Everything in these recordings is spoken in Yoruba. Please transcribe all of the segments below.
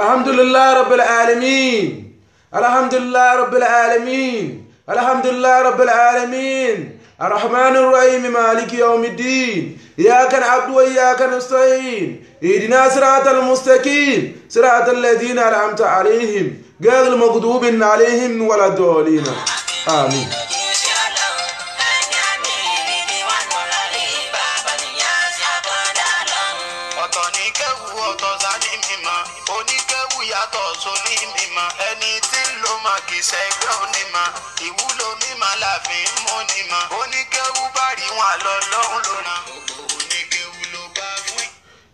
الحمد لله رب العالمين، الحمد لله رب العالمين، الحمد لله رب العالمين، الرحمن الرحيم، مالك يوم الدين، إياك نعبد وإياك نستعين، اهدنا صراط المستقيم، صراط الذين أنعمت عليهم غير المغضوب عليهم ولا الضالين، آمين.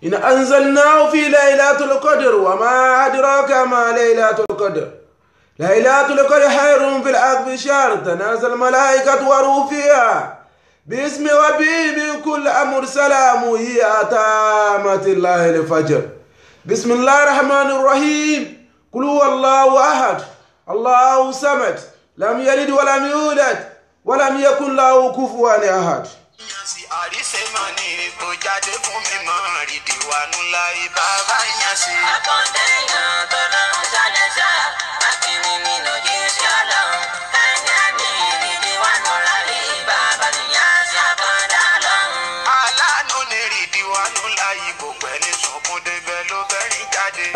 إن أنزلناه في ليلة القدر وما أدراك ما ليلة القدر، ليلة القدر خير في الألف شهر، تنزل الملائكة والروح فيها باسم ربهم من كل أمر، سلام هي تامة الله الفجر. بسم الله الرحمن الرحيم، قل هو الله أحد، الله الصمد، لم يلد ولم يولد ولم يكن له كفوا أحد.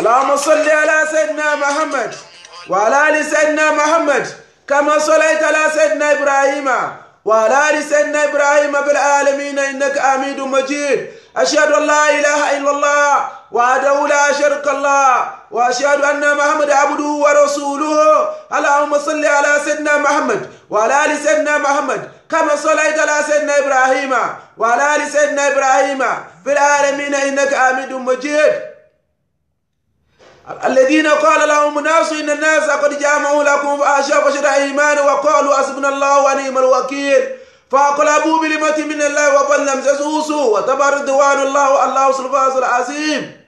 اللهم صل على سيدنا محمد وعلى آل سيدنا محمد كما صليت على سيدنا إبراهيم وعلى آل سيدنا إبراهيم بالعالمين إنك حميد مجيد. أشهد أن لا إله إلا الله وحده لا شريك له وأشهد أن محمد عبده ورسوله. اللهم صل على سيدنا محمد وعلى آل سيدنا محمد كما صليت على سيدنا إبراهيم وعلى آل سيدنا إبراهيم في العالمين إنك حميد مجيد. الذين قال لهم الناس إن الناس قد جمعوا لكم فأشرفوا إيمان وقالوا حسبنا الله ونعم الوكيل فأقلبوا بنعمة من الله وفضل لم يسوسوا وتبارك رضوان الله الله سبحانه العظيم.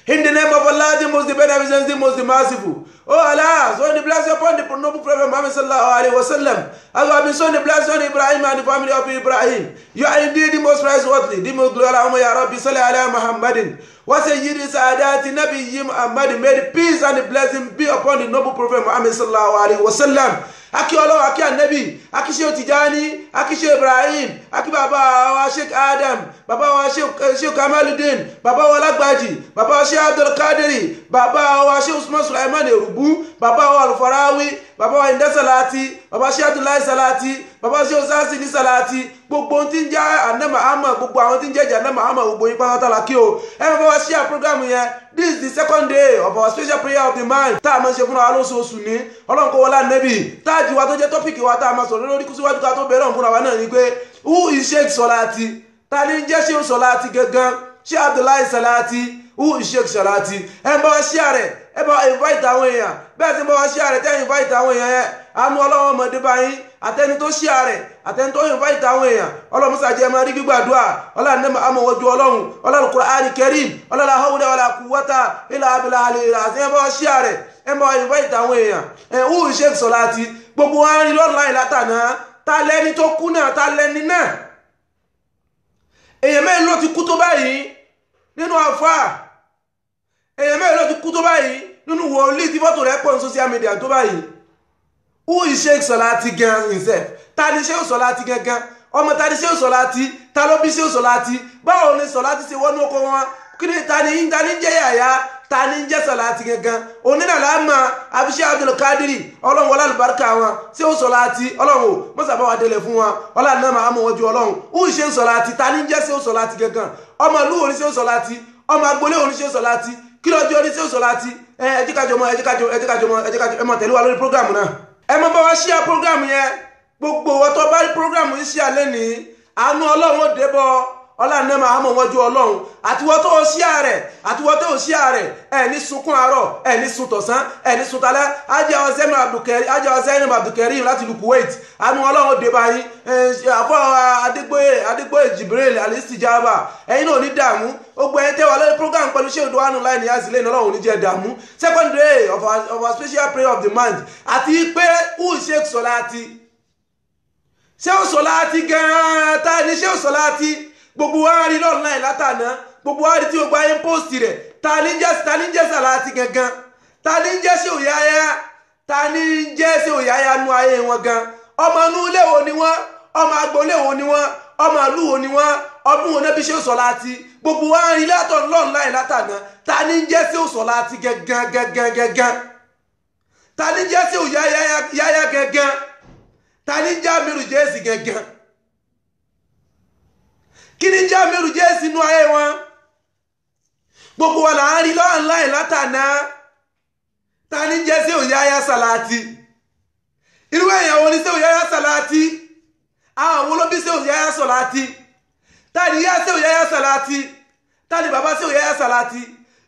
In the name of Allah, the most beneficent, the most merciful. Oh Allah, so the blessing upon the noble Prophet Muhammad sallallahu alaihi wasallam, as you have been shown the blessing on Ibrahim and the family of Ibrahim. You are indeed the most praiseworthy, the most glorious. Allahumma ya Rabbi salli ala Muhammadin wa sayyidi saadati nabiyyi Muhammadin. May the peace and the blessing be upon the noble Prophet Muhammad sallallahu alaihi wasallam. Aki Ọlọ́run, aki Ànábì, aki Sheikh Tijani, aki Sheikh Ibrahim, aki bàbá wa Sheikh Adam, bàbá wa Sheikh Kamaluddin, bàbá wa Lágbàjì, bàbá wa Sheikh Abdul Qadiri, bàbá wa Sheikh Usman Sulaiman Erubu, bàbá wa Alfarawi, bàbá wa Inda Salati, bàbá Sheikh Abdullahi Salati, bàbá Sheikh Osasili Salati, gbogbo ohun tí ń jẹ́ Àná Muhammad, gbogbo àwọn tí ń jẹ́ Àná Muhammad, gbogbo yín pátá la kí o. Ẹ máa bá wa share program yẹn. This is the second day of our special prayer of the mind tá a máa ń ṣe fúnra wa lóṣooṣù ní Ọlọ́run kó wọlé Ànábì. Táàjì wa tó jẹ́ tọ́pìkì wa tá a máa sọ̀rọ̀ lórí kú síwájú ká tó bẹ̀rẹ̀ fúnra wa náà ni pé who is Sheikh Salati? Ta ni ń jẹ́ Sheikh Salati gangan? Sheikh Abdullahi Salati, who is Sheikh Salati? Ẹ bá wa share rẹ̀, ẹ bá wa invite àwọn èèyàn, bẹ́ẹ̀ sì bá wa share rẹ̀ tẹ́ invite àwọn èèyàn yẹn. Àánú Ọlọ́run ọmọdé báyìí, àtẹni tó share rẹ̀, àtẹni tó invite àwọn èèyàn, Ọlọ́run ṣàjẹ́ máa rí gbígbàdúrà, Ọlọ́run ní àmọ̀wọ́jú Ọlọ́run, Ọlọ́run Qur'ani Karim, Ọlọ́run la hawla wala quwwata illa billahi al-azim. Ẹ bá wa share rẹ̀, ẹ bá wa invite àwọn èèyàn. Ẹ who is Sheikh Salati? Gbogbo wa ń rí online látàná, ta lẹni tó kú náà, ta lẹni náà? Èèyàn mẹ́rin ló ti kú tó báyìí nínú àfáà, èèyàn mẹ́rin ló ti kú tó báyìí nínú wòlíì tí fọ́tò rẹ̀ pọ̀ ní social media tó báyìí. Who is Sheikh Salati gan himself? Ta ni Sheikh Salati gangan? Ọmọ ta ni Sheikh Salati? Ta ló bí Sheikh Salati? Báwo ni Salati ṣe wọnú oko wọn? Kí ni ta ni jẹ́ yàyà? Ta ni jẹ́ Salati gangan? Onínàlá ma àfi Sheikh Abdul Qadiri, Ọlọ́run wọlé àlùbáríkà wọn. Sheikh Salati, Ọlọ́run o mọ́sàbá wa délẹ̀ fún wọn. Ọlọ́run náà máa mú wọn ju Ọlọ́run. Who is Sheikh Salati? Ta ni jẹ́ Sheikh Salati gangan? Ọmọ ìlú wo ni Sheikh Salati? Ọmọ agboolé wo ni Sheikh Salati? Kí lọ́jọ́ ní Sheikh Salati? Ẹ jẹ́ ká jọ mọ̀, ẹ jẹ́ ká jọ, ẹ jẹ́ ká jọ mọ̀, ẹ jẹ́ ká jọ, ẹ máa tẹ̀lé wa lórí program náà. Ẹ máa bá wa share program yẹn. Gbogbo wọn tó bá rí program yìí share lẹ́nìí, àánú Ọlọ́run ó débọ̀. Ọlọ́run náà máa mọ̀ wọ́n ju Ọlọ́run. Àtiwọ́ tó share rẹ̀, àtiwọ́ tó share rẹ̀, ẹ ní sunkún àárọ̀, ẹ ní sun tọ̀sán, ẹ ní sun talẹ́. Ajá Ọ̀sẹ́nu Abdulkarim láti ìlú Kuwait, àánú Ọlọ́run ó dé bá yín. Àfọ Adégbóyè Jibril Alistijaba, ẹ̀yin náà ò ní dààmú. Gbogbo ẹ̀yin tẹ́ wà lórí program pẹ̀lú Sheikh Ridwanu Lahi Niasse lẹ́nu, Ọlọ́run ò ní jẹ́ dààmú. Second day of our special prayer of the month. Àti pé who is Sheikh Salati? Sheikh Salati gan-an, ta ni Sheikh Salati? Gbogbo wa rí online látàná. Gbogbo wa rí tí gbogbo ayé ń póòsì rẹ̀. Ta ní jẹ́ Sàláàtì gangan? Ta ní jẹ́ Ṣéhù Yáyá? Ta ní jẹ́ Ṣéhù Yáyá nú ayé wọn gan? Ọmọ inú ilé wo ni wọ́n? Ọmọ agboolé wo ni wọ́n? Ọmọ ìlú wo ni wọ́n? Ọdún wo náà bí Ṣéhù Sàláàtì? Gbogbo wa ń rí látọ̀ lọ́nláì látàná. Ta ní jẹ́ Ṣéhù Sàláàtì gangan gangan gangan? Ta ní jẹ́ Ṣéhù Yáyá gangan? Ta ní jẹ́ Amiru Jésì gangan? Kí ni jẹ́ Amiru Jésì nú ayé wọn? Gbogbo wa là ń rí lọ́nláì látàná. Ta ní jẹ́ Ṣéhù Yáyá Sàláàtì? Irú èèyàn wo ni Ṣéhù Yáyá Sàláàtì? Àwọn wo ló bí Ṣéhù Yáyá Sàláàtì? Ta ni ìyá Ṣéhù Yáyá Sàláàtì? Ta ni bàbá Ṣéhù Yáyá Sàláàtì?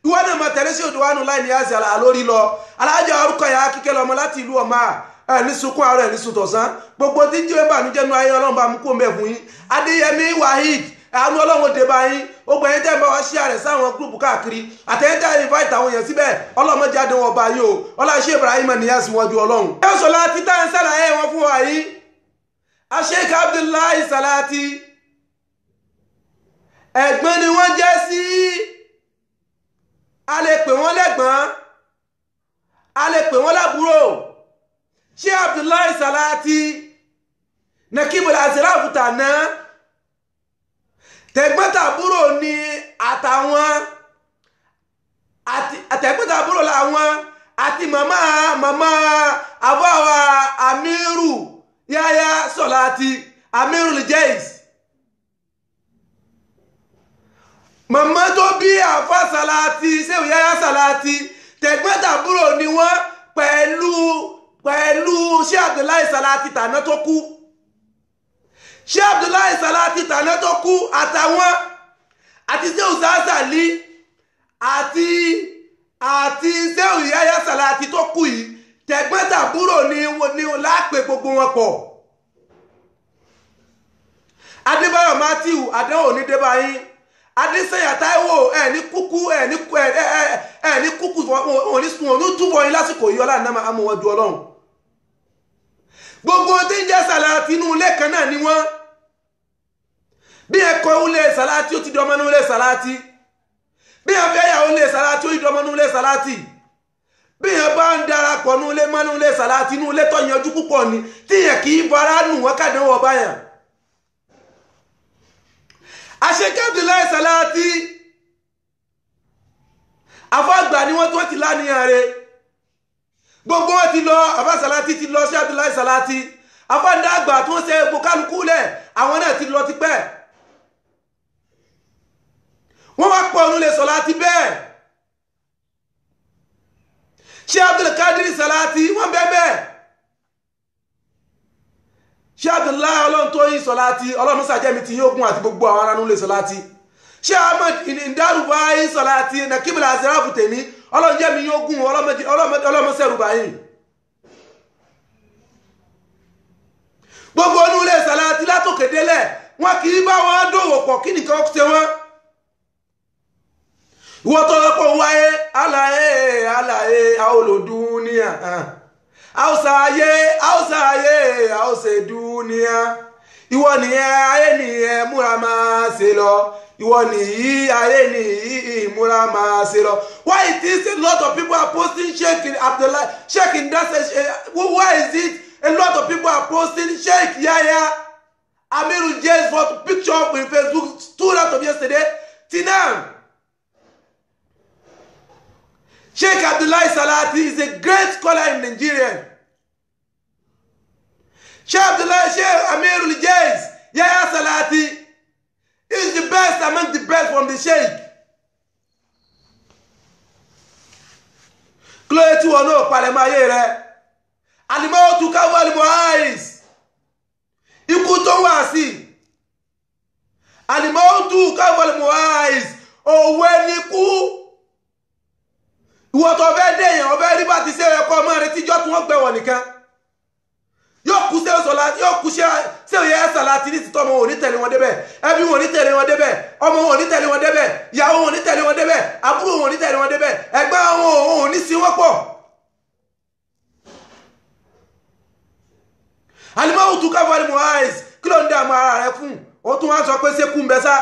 Ìwọ náà máa tẹ̀lé Ṣéhù Ridwanu láì ní àṣà lórí lọ. Alájọ orúkọ yà á kíkẹ́ lọ́mọ láti ìlú ọ̀ma. Ẹ ní sunkún àárọ̀, ẹ ní sun tọ̀sán. Gbogbo tí ń jẹ́ bànújẹ́ nu ayé, Ọlọ́run bá mú kó mbẹ́ fún yín. Adéyẹmí Waheed, àánú Ọlọ́run dé bá yín. Ó gbẹ̀yìn tẹ́ ń bá wa ṣí àrẹ̀ sáwọn gúrùpù káàkiri, àtẹ̀yìn tẹ́ invite àwọn èèyàn síbẹ̀, Ọlọ́run jáde wọn bá yín o. Ọlá ṣé Ibrahim Niyas wọ́n ju Ọlọ́run. Ẹ sọ láti tá ń sàlàyé wọn fún wa yìí. Sheikh Abdullahi Salati, ẹ̀gbọ́n ni wọ́n jẹ́ sí. A lè pè wọ́n lẹ́gbọ́n, a lè pè wọ́n lábúrò. Sheikh Abdullahi Salati Nakibul Ashraf tàná, tẹ̀gbọ́n-tàbúrò ni àtàwọn, àtẹ̀gbọ́n-tàbúrò làwọn àti màmá àbáwa Amiru Yáyá Sàláàtì, Amirul Jais. Màmá tó bí àfa Sàláàtì, Ṣéhù Yáyá Sàláàtì, tẹ̀gbọ́n-tàbúrò ni wọ́n pẹ̀lú Sheikh Abdullahi Sàláàtì tàná tó kú. Sheikh Abdullahi Sàláàtì tàná tó kú àtàwọn àti Ṣéhù Sàásàlì àti Ṣéhù Yáyá Sàláàtì tó kú yìí, tẹ̀gbọ́n-tàbúrò ni lápè gbogbo wọn pọ̀. Adébáyọ̀ Matthew, àdánwò ní débà yín. Adésanya Táíwò, ẹ ní kúkú, ẹ ní kúkú, wọn ní túbọ̀ yín lásìkò yìí. Ọlá nàmà àmọ́ wọn ju Ọlọ́run. Gbogbo tí ń jẹ́ Sàláàtì inú ilé kan náà ni wọ́n. Bí ẹ kọ ilé Sàláàtì, ó ti di ọmọ inú ilé Sàláàtì. Bí ẹ fẹ́ yàwó ilé Sàláàtì, ó ti di ọmọ inú ilé Sàláàtì. Bí ẹ bá ń darapọ̀ nú ilé mọ́nú ilé Sàláàtì, inú ilé tó yanjú púpọ̀ ni, tí yẹn kì í fara nù wọ́n kàdánwò ọba yẹn. Sheikh Abdullahi Salati, àfọ́gbà ni wọ́n tó ti lánìyàn rẹ̀. Gbogbo wọn ti lọ, àfá Salati ti lọ, Sheikh Abdullahi Salati àfọ́ndàgbà tó ń ṣe egbò kálukú lẹ̀, àwọn náà ti lọ tipẹ́. Wọ́n wá pọ̀ ọ̀nù lè Salati bẹ́ẹ̀. Sheikh Abdulkadir Salati wọ́n bẹ́ẹ̀ bẹ́ẹ̀. Sheikh Abdullahi Ọlọ́run tó yín Salati, Ọlọ́run sàjẹ́mi ti yín ogun àti gbogbo àwọn ará nílé Salati. Sheikh Ahmed Ndarubai Salati Nakibul Ashraf tèmi, Ọlọ́run jẹ́mi yín ogun, Ọlọ́run sẹ́rù báyìí. Gbogbo onílé Salati látòkè délẹ̀, wọn kì í bá wọn dòwò pọ̀, kí nìkan ṣe wọ́n. Ìwọ tó lọ́pọ̀ wáyé aláyé aláyé àolòdúnìyà, àwòsà ayé àwòsà ayé àwòsè dúnìyà. Ìwọ nìyẹn, ayé nìyẹn, múra máa ṣe lọ. Ìwọ nìyí, ayé nìyí, múra máa ṣe lọ. Why it is a lot of people are posting Sheikh Abdullahi, Sheikh Ndase? Why is it a lot of people are posting Sheikh Yahya Amirul Jais for picture in Facebook 2 out of yesterday till now? Sheikh Abdullahi Salati is a great scholar in Nigeria. Sheikh Abdullahi, Sheikh Amirul Jais Yahya Salati is the best among the best from the Sheikh. Kílódé tí wọn náà palẹ̀mọ́ ayé rẹ̀? Alimọ́tò káwọ́ alimọ́ àìs. Ikú tó wà sí. Alimọ́tò káwọ́ alimọ́ àìs. Òwe ni kú. Ìwọ tó fẹ́ dẹ̀yàn, ọbẹ̀ rí bá ti ṣe ẹ̀kọ́ ọmọ rẹ tíjọ́ tí wọ́n gbẹ̀wọ̀ nìkan. Yóò kú sí Yahya Salati ní títọ́, ọmọ wọn ò ní tẹ̀lé wọn débẹ̀, ẹbí wọn ò ní tẹ̀lé wọn débẹ̀, ọmọ wọn ò ní tẹ̀lé wọn débẹ̀, ìyàwó wọn ò ní tẹ̀lé wọn débẹ̀, àbúrò wọn ò ní tẹ̀lé wọn débẹ̀, ẹ̀gbọ́n wọn ò ní sí wọn pọ̀. Alimọ́wù tún káfọ́ alimọ́ àìs, kí ló ń dààmú ara rẹ fún? Ó tún wá sọ pé ṣé kú ń bẹ sá.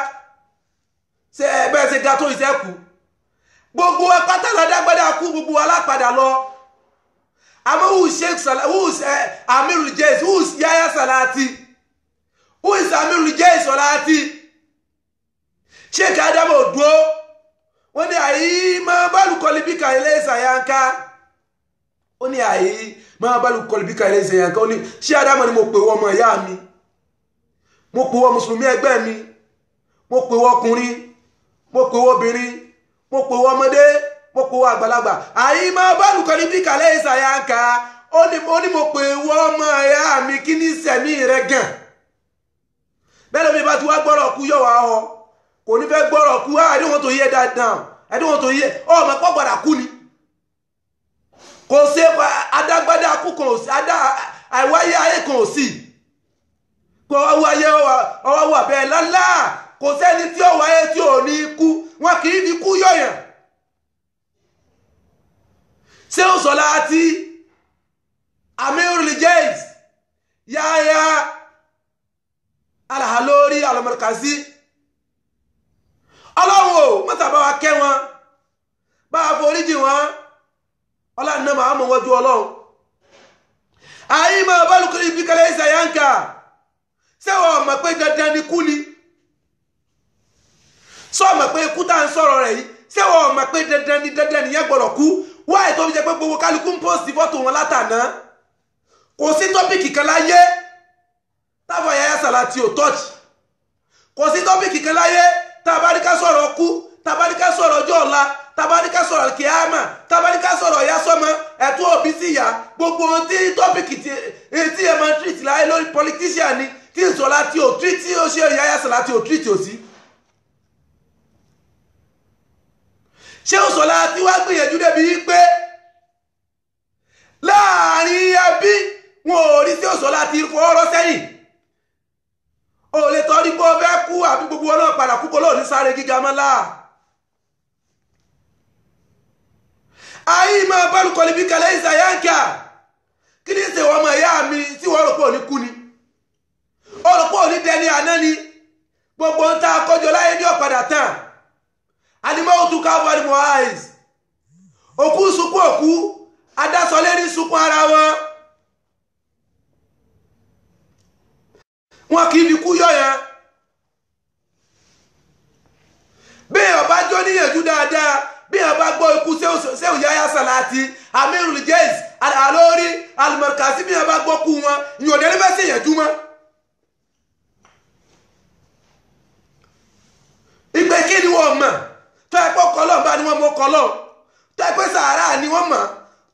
Ṣé ẹ bẹ́ẹ̀ ṣe ga tó ìṣẹ́ kú? Gbogbo wa pátá la dágbádá kú, gbogbo wa lápadà lọ. Àmọ́ who is Sheikh Salah, who is Amirul Jais, who is Yahya Salati, who is Amirul Jais Salati? Sheikh Adamu Oduo, wọ́n ní àyí máa bá lùkọ́lì bí kà ilé ìsàyànká. Ó ní àyí máa bá lùkọ́lì bí kà ilé ìsàyànká. Ó ní ṣé Adamu ni mo pè wọ́n ọmọ ìyá mi, mo pè wọ́n mùsùlùmí ẹgbẹ́ mi, mo pè wọ́n ọkùnrin, mo pè wọ́n obìnrin, mo pè wọ́n ọmọdé, mo pè wọ́n àgbàlagbà. Àyí máa bá lùkọ́lì bí kà ilé ìsàyànká. Ó ní mo pè wọ́n ọmọ ìyá mi, kí ní sẹ̀mí rẹ gan. Bẹ́ẹ̀ lómi bá ti wá gbọ́rọ̀ kú yọ̀ wá ọ, kò ní fẹ́ gbọ́rọ̀ kú. I don't want to hear that now, I don't want to hear. Ọmọ pọ̀ gbọ́dọ̀ kú ni. Kò sí adágbádá kú kan ò sí, àìwáyé ayé kan ò sí. Kò wáyé ọwọ́ wà bẹ́ẹ̀ lálá. Kò sẹ́ni tí ó wáyé tí ò ní kú, wọn kì í fi kú yọ̀yàn. Ṣé ó sọ láti Amirul Jais Yahya Al-Halori Al-Markazi? Ọlọ́run o, mọ́tà bá wa kẹ́ wọn, bá wa foríjì wọn, ọlọ́run náà máa mọ̀ wọ́n ju ọlọ́run. Àyè máa bá lùkúrú ibi kẹlẹ́ ìsàyànkà. Ṣé wọ́n mọ̀ pé dandan ni kú ni? Ṣé wọ́n mọ̀ pé ikú tá à ń sọ̀rọ̀ rẹ̀ yìí? Ṣé wọ́n mọ̀ pé dandan ni dandan nìyẹn gbọ́dọ̀ kú? Wáyé tó fi jẹ́ pé gbogbo kálukú ń pòsì fọ́tò wọn látàná. Kò sí tọ́pìkì kan láyé táwọn Yahya Salati ò tọ́ọ̀chì. Kò sí tọ́pìkì kan láyé tabarika sọ̀rọ̀ kú, tabarika sọ̀rọ̀ ọjọ́ ọ̀la, tabarika sọ̀rọ̀ kíámà, tabarika sọ̀rọ̀ ìyá sọ́mọ, ẹ̀tún òbí sí ìyá. Gbogbo ohun tí tọ́pìkì tí ẹ máa ń tírìtì láyé lórí politician ni tí ìsọ̀lá tí ò tírìtì ó ṣe Yahya Salati ò tírìtì ò sí. Ṣé òṣọlá tí wàá gbìyànjú débi pé láàrin ẹbí wọn ò rí sí òṣọlá tí fọwọ́rọ́ sẹ́yìn? O lè tọ́ ní pé o fẹ́ kú àbí gbogbo ọlọ́run padà kú kó lóò ní sáré gíga mọ́ láà. Ayé máa bá lùkọ́lì bí kẹlẹ́ ìsàyànkà. Kí ni ṣe wọ́n ọmọ ìyá mi tí wọ́n rò pé òní kú ni? Ó rò pé òní dẹni àná ni? Gbogbo ń ta akọ́jọ láyé ní ọ̀padà tán. Àdìmọ́ òtún káfọ́ ni mo eyes. Òkú sunkún òkú, adásọlé ní sunkún ara wọn. Wọn kì í fi kú yọ̀yàn. Bí èèyàn bá jó níyànjú dáadáa, bí èèyàn bá gbọ́ ikú Shehu Yahya Salati, Amirul Jais, Al-Halori, Al-Markazi, bí èèyàn bá gbọ́ kú wọn, ìyàn òde ní fẹ́ sí ìyànjú mọ́. Ìgbé kí ni wọ́n mọ̀? Tó ẹ pé kọlọ́ bá ni wọ́n mọ̀ kọlọ́, tó ẹ pé sàárà ni wọ́n mọ̀,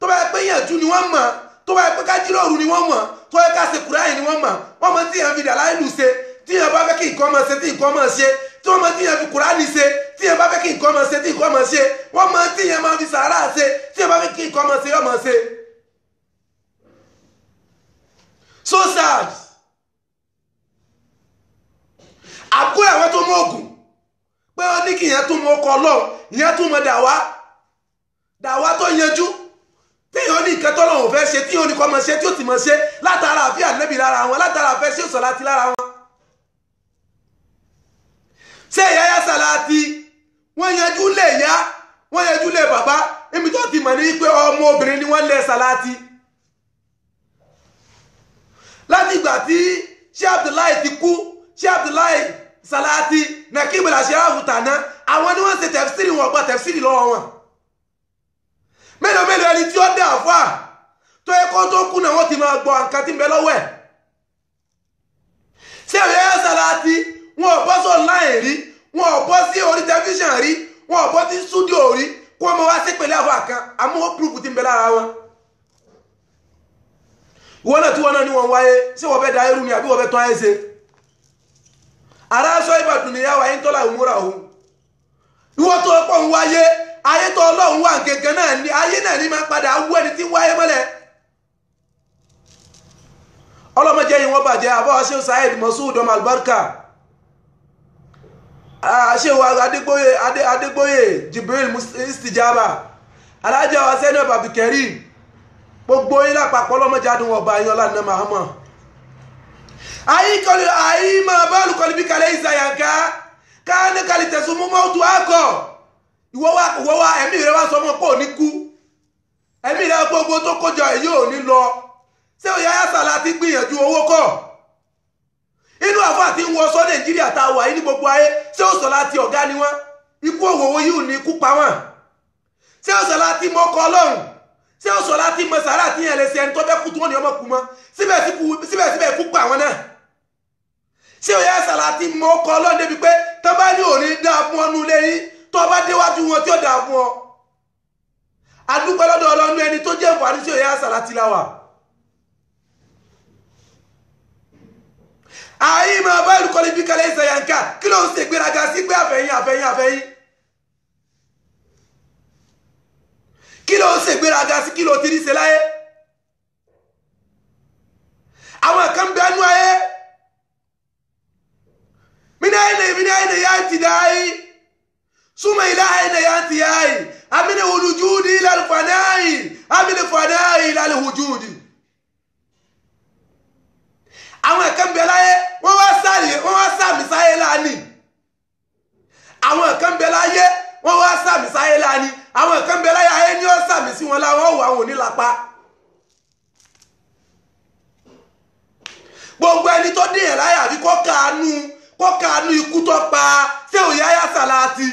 tó bá ẹ pé yànjú ni wọ́n mọ̀, tó bá ẹ pé kájíròrò ni wọ́n mọ̀, tó ẹ ká ṣe kùráyìn ni wọ́n mọ̀. Wọ́n mọ̀ tí yẹn fi dàlá ìlú ṣe, tí yẹn bá fẹ́ kí nǹkan máa ṣe tí nǹkan máa ṣe, tí wọ́n mọ̀ tí yẹn fi kùránì ṣe, tí yẹn bá fẹ́ kí nǹkan máa ṣe tí nǹkan máa ṣe, wọ́n mọ̀ tí yẹn máa fi sàárà ṣe, tí yẹn bá fẹ́ kí nǹkan máa ṣe yọ máa ṣe. So sad. Àbúrò àwọn tó mú ògùn pé ó ní kí ìyẹn tún mọ ọkọ Ọlọ́run, ìyẹn tún mọ dàwa dàwa tó yanjú, téèyàn ní nǹkan tọ́lọ́run fẹ́ ṣe, téèyàn ní kọ́ máa ṣe tí ó sì máa ṣe látara àfi ànábì lára wọn, látara àfẹ́ ṣé Salati lára wọn. Ṣé Yahya Salati wọ́n yanjú lè yá, wọ́n yanjú lè bàbá, níbi tó ti mọ̀ ní pé ọmọ obìnrin ni wọ́n lé Salati. Láti ìgbà tí ṣé Abdullahi ti kú, ṣé Abdullahi Salati Nakib al-Ashraf tàná, àwọn ni wọ́n ṣe tẹ̀fsírì, wọn gba tẹ̀fsírì lọ́wọ́ wọn. Mélòó mélòó ẹni tí ó dé àfáà tó yẹ kó tó kú náà wọ́n ti máa gbọ́ nǹkan tí ń bẹ lọ́wọ́ ẹ̀. Ṣé Yahya Salati wọn ò bọ́ sí online rí, wọn ò bọ́ sí orí tẹlifíṣàn rí, wọn ò bọ́ sí stúdíò rí, kó wọn máa wá sí pẹ̀lú àfáà kan, àmọ́ púrúfù tí ń bẹ lára wọn. Ìwọ náà tí wọn náà ní wọn wáyé, ṣé wọ́n fẹ́ da irú ni àbí wọ́n fẹ́ tán ayé ṣe? Aráṣọ ìbàdàn níyàwó ayé ń tọ́lá ìmúra òun. Ìwọ tó pọ̀ ń wáyé, ayé tó ọlọ́run wà gẹ́gẹ́ náà ni ayé náà ní máa padà wú ẹni tí ń wáyé mọ́lẹ̀. Ọlọ́mọdé yìí wọ́n bàjẹ́. Àbọ̀ ṣé Saheed Moshood ọmọ albarka, ṣé Adégbóyè Adégbóyè Jibril Istijaba, alájà wa Zainab Abdulkareem, gbogbo yín lápapọ̀ ọlọ́mọdé adùn ọba yín ọlá Muhammad. Ayi kọlu ayi máa bá olùkọ́ni bí kalẹ̀ ìsàyànká. Káàní kàlí tẹ̀sùn mú mọ́tò akọ. Ìwọ wa ẹ̀mí rẹ wá sọ fún ọ pé ò ní kú. Ẹ̀mí rẹ gbogbo tó kójọ èyí ò ní lọ. Ṣé òye Sàlátì gbìyànjú owó kọ̀? Inú àfọ àti ń wọṣọ Nàìjíríà tá a wà yìí ní gbogbo ayé, ṣé ó Sàlátì ọ̀gá ni wọ́n? Ikú òwòwò yìí ò ní ikú pa wọ́n. Ṣé ó Sàlátì mọ́kọ Ọlọ́run? Ṣé ó Sàlátì mọ sàrà àti yẹn lè ṣe ẹni tó fẹ́ kú tí wọ́n ní ọmọ kú mọ́? Síbẹ̀síbẹ̀ ikú pa àwọn náà. Ṣé òye Sàlátì mọ́kọ Ọlọ́run débi pé tó bá ní òní dáa fún ọ nú lẹ́yìn tó bá déwájú wọn tí ó dáa fún ọ? Adúpẹ́ lọ́dọ̀ Ọlọ́run ẹni tó jẹ́ ìfàní sí òye Sàlátì la wà. Àyè máa bá ìlú kọ́lé bí kálẹ̀ ìsàyànká kí ló ń ṣe ìgbéraga sí pé àfẹ̀yìn àfẹ̀yìn àfẹ̀yìn? Kí ló ń ṣe ìgbéraga sí kí ló ti rí ṣe láyé? Àwọn kan bẹ nú ayé. Mina ayna ya ti dai. Suma ila ayna ya ti ai. Amina wulujudi ila alfanai. Amina fanai ila alwujudi. Àwọn kan bẹ láyé, wọ́n wá sàmì sáyé láàní. Àwọn kan bẹ láyé, wọ́n wá sàmì sáyé láàní. Àwọn kan bẹ láyé, ayé ní ó sàmì sí wọn láwọn ọ̀wọ̀ àwọn onílapa. Gbogbo ẹni tó dìyàn láyé àfi kó kàánú ikú tó pa ṣé òye ayá Sàlátì.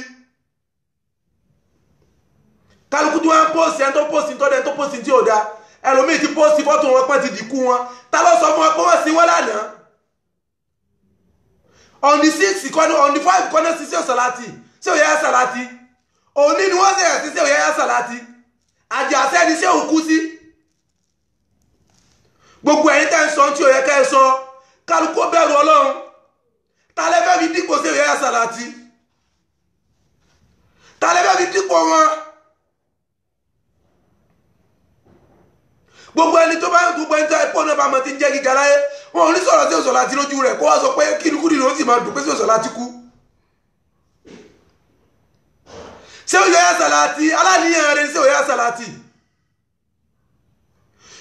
Kálukú tí wọ́n ń pòsì ẹni tó pòsì tó dẹni tó pòsì tí ò da. Ẹlòmíì ti pòsì fọ́tò wọn pọ́n ti dìkú wọn. Ta ló sọ fún wọn pé wọ́n sin wọ́n lánàá? On the 6 kọ́ni, on the 5 kọ́ni sí sí Sàlátì, sí òye ayá Sàlátì. Òní ni wọ́n sẹ̀yà sí sí òye ayá Sàlátì. Àjàṣẹ́ ni ṣé òkú sí. Gbogbo ẹ̀yin tẹ́ ń sọ tí òye ká ẹ sọ, kálukú bẹ̀rù Ọlọ́run. Ta lẹ fẹ́ fi dípò sí òye ayá Sàlátì? Ta lẹ fẹ́ fi dípò wọn? Gbogbo ẹni tó bá gbogbo ẹni tó ẹ̀pọ̀ náà bá mọ ti ń jẹ́ gíga láyé, wọn ò ní sọ̀rọ̀ sí Sàlátì lójú rẹ̀ kó wá sọ pé kírikúrì ló sì máa dùn pé sí Sàlátì kú. Ṣé òye ayá Sàlátì aláníyàn rẹ̀ ṣé òye ayá Sàlátì?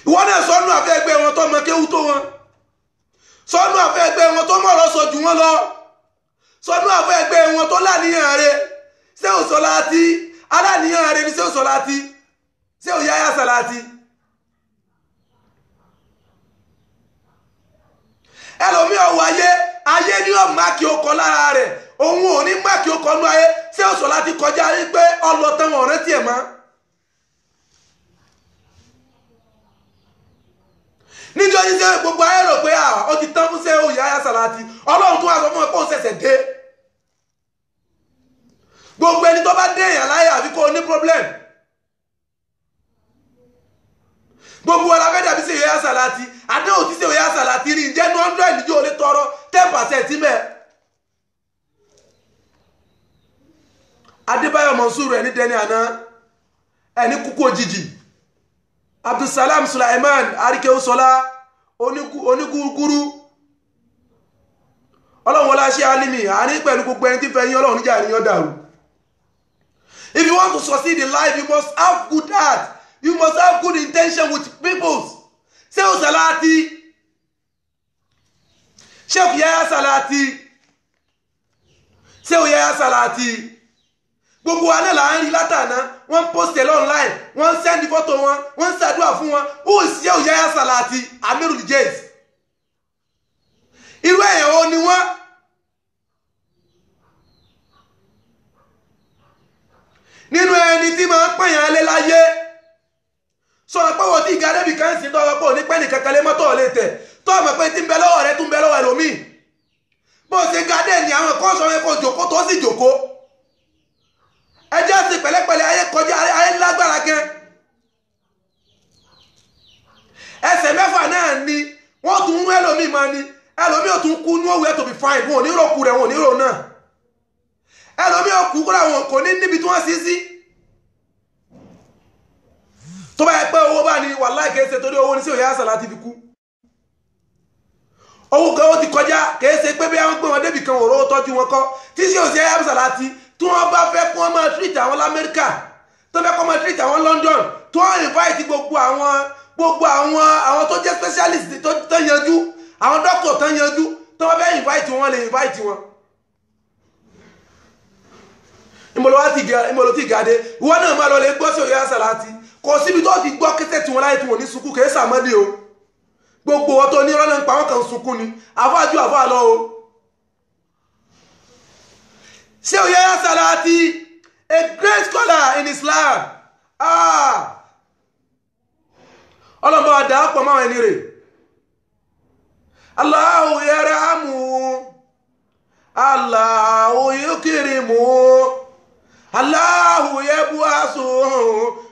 Ìwọ náà sọnù àfẹ́ ẹgbẹ́ wọn tó mọ kéwú tó wọn, sọnù àfẹ́ ẹgbẹ́ wọn tó mọ̀rọ̀ sọ jù wọn lọ, sọnù àfẹ́ ẹgbẹ́ wọn tó láníyàn rẹ̀. Ṣé ò Sàlátì aláníyàn rẹ̀ ni ṣé ò Sàlátì? Ṣé òye ayá Sàlátì? Ẹlòmíì ọ̀wọ̀ ayé ayé ní ọ̀ máàkì ọkọ̀ lára rẹ̀, òun ò ní máàkì ọkọ̀ nú ayé. Ṣé ò Sàlátì kọjá rí pé ọlọ́tàn wọn rántí ẹ̀ mọ́? Níjọ́ yìí ṣe gbogbo ayé rò pé ó ti tán fún ṣé òye ayá Sàlátì. Ọlọ́run tó wá sọ fún ẹ pé ó ṣẹ̀ṣẹ̀ dé. Gbogbo ẹni tó bá dé èèyàn láyé àfi kó o ní problem. Gbogbo wa la fẹ́ dàbí ṣe òye ayá Sàlátì. Àdéhùn tí ṣe òye ayá Sàlátì rí ǹjẹ́ ní 100 yóò lè tọrọ 10% mẹ́. Adébáyọ̀ Mọ̀nsúrù ẹni dẹni àná, ẹni kúkú òjijì. Abdulsalam Sulaiman Arikeosola onígúrúgúrú. Ọlọ́run wọlé aṣẹ́ alimi àárín pẹ̀lú gbogbo ẹni tí fẹ́ yín Ọlọ́run níjà àríyàn dàrú. If you want to succeed in life, you must have good heart. You must have good intention with people. Ṣé o Sàlátì? Ṣé o Yahya Sàlátì? Ṣé o Yahya Sàlátì? Gbogbo wa náà là ń rí látàná, wọ́n ń post ẹ̀ online, wọ́n ń send fọ́tò wọn, wọ́n ń ṣàdúrà fún wọn. Ó sì ṣé o Yahya Sàlátì, Amirul Jais. Irú ẹ̀yàn wo ni wọ́n? Nínú ẹni tí máa ń pààyàn lé láyé. Sọ pé wọ́n ti ga débi kan sí tọ́wọ́ pé òní pẹ́ nìkan kan lé mọ́tò lè tẹ̀. Tọ́ mọ̀ pé tí ń bẹ lọ́wọ́ rẹ tún bẹ lọ́wọ́ ẹlòmíì. Bó ṣe ga dé ni àwọn kan sọ pé kó jòkó tó sì jòkó. Ẹ jẹ́ ṣe pẹ̀lẹ́pẹ̀lẹ́, ayé kọjá, ayé lágbára gan. Ẹsẹ̀ mẹ́fà náà ni wọ́n tún ń ẹlòmíì máa ni. Ẹlòmíì ò tún kú nowhere to be found, wọn ò ní rò kú rẹ̀, wọn ò ní rò náà. Ẹlòmíì ò kú kúrò àwọn kò ní níbi tí wọ́n sí sí. Tó bá yẹ pé owó bá ní wàláì kìí ṣe torí owó ní sí òye Sàlátì fi kú. Owó kan ó ti kọjá, kìí ṣe pé bí wọ́n gbé wọn débì kan òróró tọ́jú wọn kọ́. Tí sí òsì ẹ̀yà Sàlátì tí wọ́n bá fẹ́ kí wọ́n máa treat àwọn lamẹ́ríkà, tó fẹ́ kí wọ́n máa treat àwọn London, tí wọ́n invite gbogbo àwọn tó jẹ́ specialist tó yanjú, àwọn doctor tó yanjú, tó wọ́n fẹ́ invite wọn lè invite wọn. Ìmọ̀lọ́ ti gàdé ìwọ náà máa lọ lè gbọ́ sí òye àsàlátì. Kò síbi tó ti gbọ́ kẹsẹ̀ tí wọ́n láyé tí wọ́n ní sunkún kìí sàmọ́lé o. Gbogbo wọn tó ní rọ́nà ń pa wọn kàn sunkún ni. Àfáàjú àfáà lọ o. Ṣé òye àsàlátì, a great scholar in Islam. Ọlọ́mọ àdá pọ̀ máa ẹni rè. Allahu yarhamu, Allahu yukrimu, Allahu yab'asu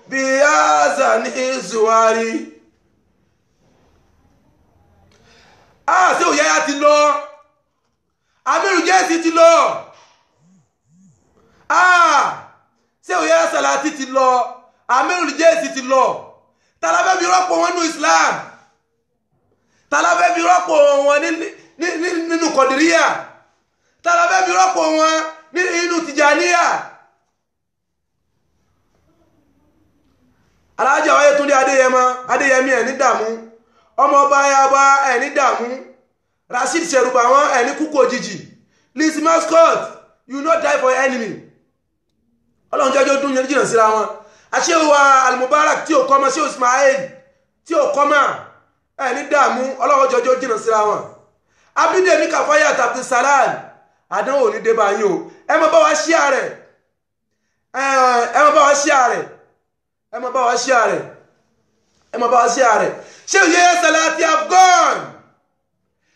bí azani zuwari. Ṣé òye ya ti lọ? Amiru Jẹ́sì ti lọ. Ṣé òye Sàlátì ti lọ? Amiru Jẹ́sì ti lọ. Tàlàfẹ́ fi rọ́pò wọn nínú Islam. Tàlàfẹ́ fi rọ́pò wọn nínú Kọ̀dìríyà. Tàlàfẹ́ fi rọ́pò wọn nínú Tìjàníyà. Alájà wáyé Túndé Adéyẹmọ, Adéyẹmí ẹ̀ ní dààmú. Ọmọ ọba ayaba ẹ̀ ní dààmú. Rasheed Ṣẹ̀rùbà wọn ẹ̀ ní kúkú òjijì. Liz Mascot, you no die for your enemy. Ọlọ́run jẹ́jọ́ dún yẹn jìnnà síra wọn. Àṣewà Al-Mubarak tí ò kọ́ mọ́, ṣé Ismail tí ò kọ́ mọ́ ẹ̀ ní dààmú. Ọlọ́run jẹ́jọ́ jìnnà síra wọn. Abídèmí Kàfáyà tàbí Salam, àdánwò ní débà yín o. Ẹ má bá wa ṣíà rẹ̀. Ẹ má bá wa ṣíà rẹ̀. Ẹ má bá wa ṣíà rẹ̀. Ẹ má bá wa ṣíà rẹ̀. Ṣé òye Sàlátì have gone?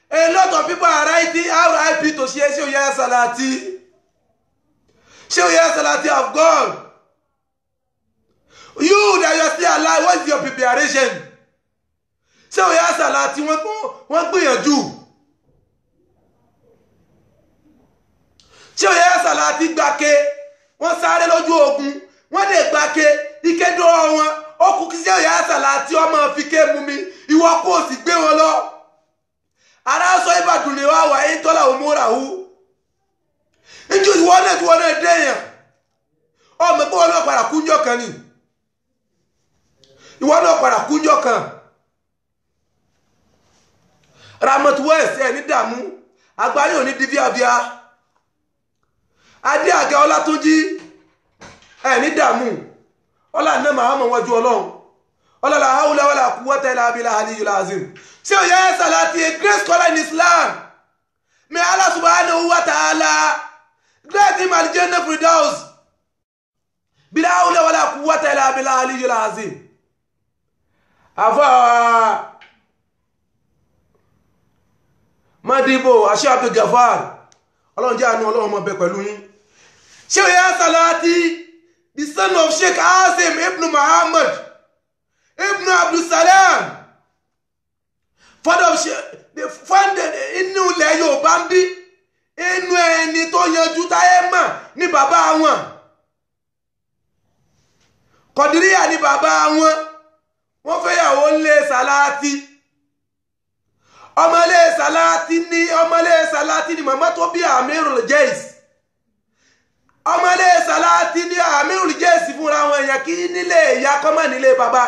A lot of people are writing RIP to ṣe ṣé òye Sàlátì. Ṣé òye Sàlátì have gone? You that you are still alive, what is your preparation? Ṣé òye Sàlátì wọ́n gbìyànjú? Ṣé òye Sàlátì gbàke? Wọ́n sáré lójú ogun, wọ́n lè gbàke, ike dọ́wọ́ wọn, ó kú kí ṣé òye Sàlátì ọmọ fi ké mu mi, ìwọ kò sì gbé wọn lọ. Ara sọ Ìbàdàn lè wá wà ń tọ́lá òmùra hù. Njẹ́ ìwọ náà tí wọ́n náà dé yẹn, ọmọ pé wọn náà padà kúnjọ́ kan ni. Ìwọ náà padà kúnjọ́ kan. Ramot West ẹ̀ ní dààmú, àgbáyé ò ní di fíafíà. Adé àga Ọlátúnjí ẹ̀ ní dààmú. Ọlá náà máa mọ̀ wájú Ọlọ́run. Ọlá la hawla wala quwwata illa billahi aliyyil azim. Ṣé òye Sàlátì, a great scholar in Islam. May Allah subhanahu wa ta'ala grant him al-Jannah Firdaus. Bila hawla wala quwwata illa billahi aliyyil azim. Àfáà Madibo Àṣẹ Abdul Gafar, Ọlọ́run jẹ́ àánú Ọlọ́run máa bẹ pẹ̀lú yín. Ṣé òye Sàlátì, the son of Sheikh Asim ibn Muhammad ibn Abdul Salam, father of the founded inú ilẹ̀ Yorùbá ń bí, inú ẹni tó yanjú táyé mọ̀ ní bàbá wọn. Kọ̀díríyà ní bàbá wọn. Wọ́n fẹ́yàwó lé Sàlátì. Ọmọlé Sàlátì ní ọmọlé Sàlátì ní màmá tó bí Amirul Jais. Ọmọlé Sàlátì ní Amirul Jais fúnra wọn èèyàn kí nílé ìyá kọ́mọ̀ nílé bàbá.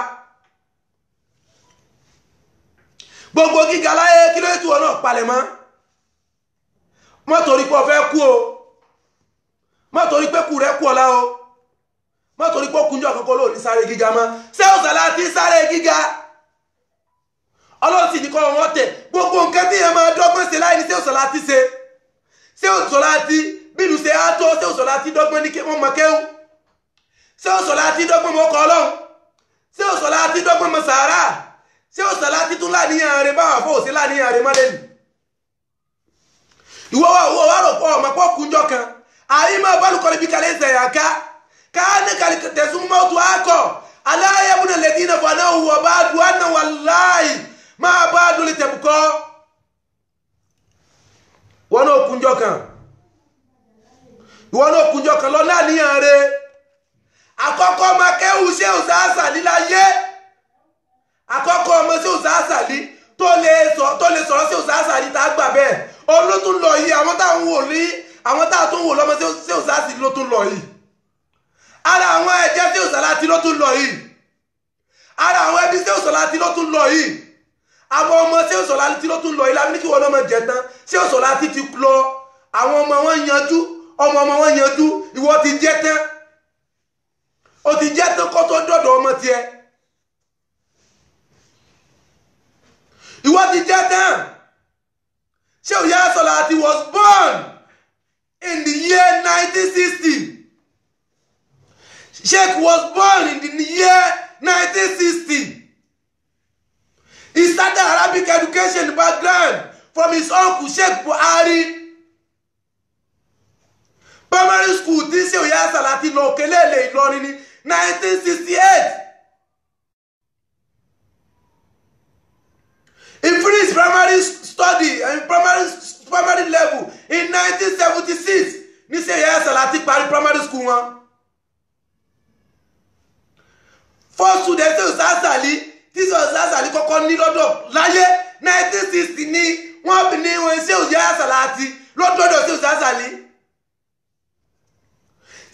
Gbogbo gíga láyé kí ló tù ọ náà palẹ̀ mọ́. Má torí pé o fẹ́ kú o. Má torí pé kú rẹ kú ọ̀la o. Má torí pé ó kúnjọ́ kankan ló ní sáré gíga mọ́. Ṣé o Sàlátì sáré gíga? Ọlọ́run sì ní kọ́ wọn tẹ̀. Gbogbo nǹkan tí yẹn máa dọ́gbọ́n ṣe láì ní ṣé o Sàlátì ṣe. Ṣé o Sàlátì bílù ṣe á tó? Ṣé o Sàlátì dọ́gbọ́n ní wọ́n mọ̀ kéwù? Ṣé o Sàlátì dọ́gbọ́n mọ́ kọ́ Ọlọ́run? Ṣé o Sàlátì dọ́gbọ́n mọ́ sàárà? Ṣé o Sàlátì tún láníyàn rẹ báwọn àfọ òsè láníyàn rẹ mọ́lẹ́nu? Ìwọ wa owó wa rò pọ̀ ọmọ pọ̀ kúnjọ kan. Àyè máa bá lùkọ́ níbi kalẹ̀ ìsẹ̀yà ká. Káàní kàlí tẹ̀sùn mọ́tò akọ. Aláyẹ̀bùnà lẹ́dínà fana wọ̀ bá dùn àná wàláì máa bá dùn lè tẹ̀bùkọ́. Wọ́n náà kúnjọ kan. Ìwọ náà kúnjọ kan lọ láníyàn rẹ. Àkọ́kọ́ ọmọ akẹ́wù ṣé òṣàṣà líláyé. Àkọ́kọ́ ọmọ ṣé òṣàṣà lí tó lè sọ̀rọ̀ ṣé òṣàṣà lí tá a gbà bẹ́ẹ̀. Òun ló tún lọ yìí, àwọn táwọn wò ní àwọn táwọn tún wò lọ́mọ ṣé òṣàṣà ló tún lọ yìí. Ara àwọn ẹ̀jẹ̀ ṣé Sàlátì ló tún lọ yìí. Ara àwọn ẹbí ṣé Sàlátì ló tún lọ yìí. Àwọn ọmọ ṣé Sàlátì ló tún lọ yìí. Lábí ní kí wọn ọmọ jẹ tán. Ṣé Sàlátì ti lọ? Àwọn ọmọ wọn yanjú. ọmọ ọmọ wọn yanjú. Ìwọ ti jẹ́ tán, o ti jẹ́ tán kó tó dọ̀dọ̀ ọmọ tiẹ̀. Ìwọ ti jẹ́ tán. Shehu Yahya Salati was born in the year 1960. Sheikh was born in the year 1960. He started Arabic education background from his uncle Sheikh Buhari. Primary school tí Shehu Yahya Salati lọ Òkèlélè Ìlọrin ní 1968. He finished primary study and primary level in 1976. Ní Shehu Yahya Salati parí primary school wọn. First student Shehu Sasali tí Shehu Sasali kọ́kọ́ ní lọ́dọ̀ láyé 1960 ní wọ́n ní wọ́n Shehu Yahya Salati lọ́dọ̀dọ̀ Shehu Sasali.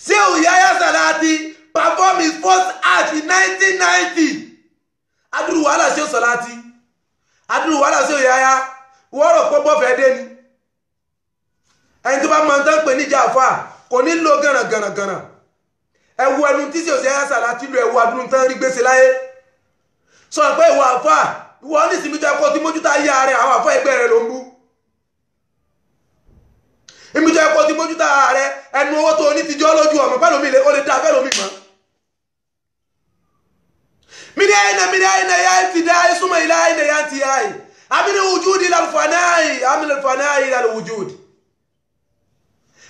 Shehu Yahya Salati performed his first act in 1990. Adúrú wàhálà Shehu Salati, adúrú wàhálà Shehu Yahya, wọ́n rò pé bọ́fẹ̀ẹ́ dé ni. Ẹni tó bá máa ń tán pè níjà àfà kò ní lo gànàgànàgànà. Ẹ wo ẹnu tí Shehu Yahya Salati lo, ẹwọ adúrú tán rí gbèsè láyé. Sọ pé ìwọ àfà, ìwọ ní ìsinmi tó ẹkọ tí mójútó ayé rẹ, àwọn àfà ẹgbẹ́ rẹ ló ń bú. Ibi tó ẹkọ tí mójútó ara rẹ, ẹnu owó tó ní ti jọ́ lójú ọmọ pẹ́lú mi ó lè dá fẹ́ lómi mọ́. Mídí àyìnà yá ti dá súnmọ́ ilá àyìnà yá ti yá yìí. Àmì wùjúdi lálùfànáì, àmì lálùfànáì lálùwùjúdi.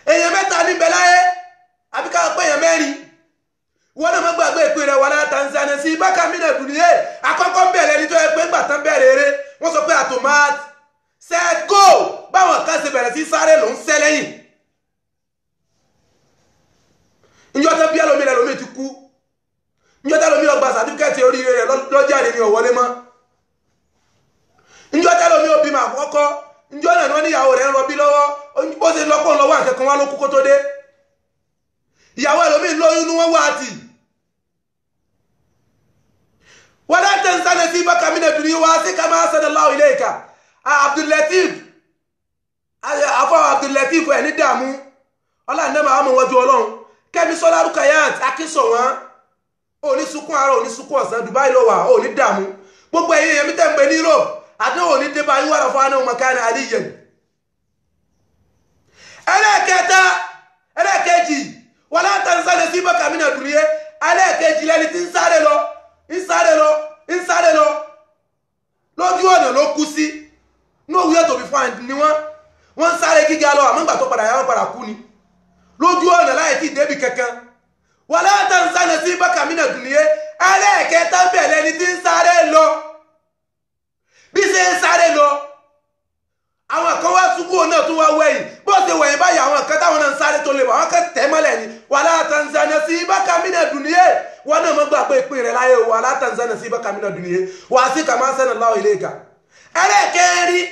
Èèyàn mẹ́ta níbẹ̀ láyé, àbí ká pé èèyàn mẹ́rin. Wọ́n náà má gbàgbé ìpín rẹ̀ wà láta Tanzania sí bákà mí náà dùn ní ẹ̀. Àkọ́kọ́ ń bẹ̀rẹ̀ ẹni tó yẹ pé ńgbà tán bẹ̀rẹ̀ eré, wọ́n sọ pé àtòmát set go, báwọn kan ṣe bẹ̀rẹ̀ sí sáré ló ń sẹ́ lẹ́yìn. Njọ́ tán bí ẹlòmíì rẹ̀ lòmíì ti kú. Njọ́ tán lòmíì ọgbà sàtífíkẹ́tì oríire rẹ̀ lọ́jà rẹ̀ ni ò wọlé mọ́. Njọ́ tán lòmíì òbí mà kọ́kọ́, njọ́ náà ni wọ́n ní ìyàwó rẹ̀ ń rọbí lọ́wọ́, bó ṣe lọ́pọ̀ lọ́wọ́ àkẹ́kọ̀ọ́ wá ló kú kó tó dé. Ìyàwó ẹlòmíì lóyún ní wọ́n wá àtì. Wala tansa nasibaka mina dunya wa asi kama ahsana Allahu ilayka. Abdul-Lateef, afọ Abdul-Lateef ẹ̀ ní dààmú, ọlọ́run náà máa mọ̀ wọ́n ju ọlọ́run. Kẹ́mi Sọ́lá Rukayat Akínsọ̀wọ́n, onísunkún àárọ̀ onísunkún ọ̀sán, Dubai ló wà, ò ní dààmú. Gbogbo ẹ̀yin èèyàn mi tẹ̀ ń gbé ní Europe, àdéhùn òní dé bá yín wà lọ́fọ́ àná makana aliyyan. Ẹlẹ́ẹ̀kẹta, ẹlẹ́ẹ̀kejì, wala tansa nasibaka mina dunya. Ẹlẹ́ẹ̀kejì lẹni tí ń sáré lọ, ń sáré lọ, ń sáré lọ, lójú ọ̀nà ló kú sí. No where to be found ni wọ́n. Wọ́n ń sáré gíga lọ, àmọ́ ìgbà tó padà yá wọ́n padà kú ni. Lójú ọ̀nà láì tí ì débi kankan. Wala tansa nasibaka mina dunya. Ẹlẹ́ẹ̀kẹta bẹ̀rẹ̀ ni tí ń sáré lọ. Bí ṣe ń sáré lọ, àwọn kan wá ṣubú, òun náà tún wá wẹ̀yìn. Bó ṣe wẹ̀yìn báyìí, àwọn kan táwọn náà ń sáré tó lè wọ̀, àwọn kan tẹ̀ mọ́lẹ̀ ni. Wala tansa nasibaka mina dunya. Wọn náà mọ́ gbà pé ìpín rẹ̀ láyé o. Wala tansa nasibaka mina dunya wa asi kama ahsana Allahu ilayka. Ẹlẹ́ẹ̀kẹrin,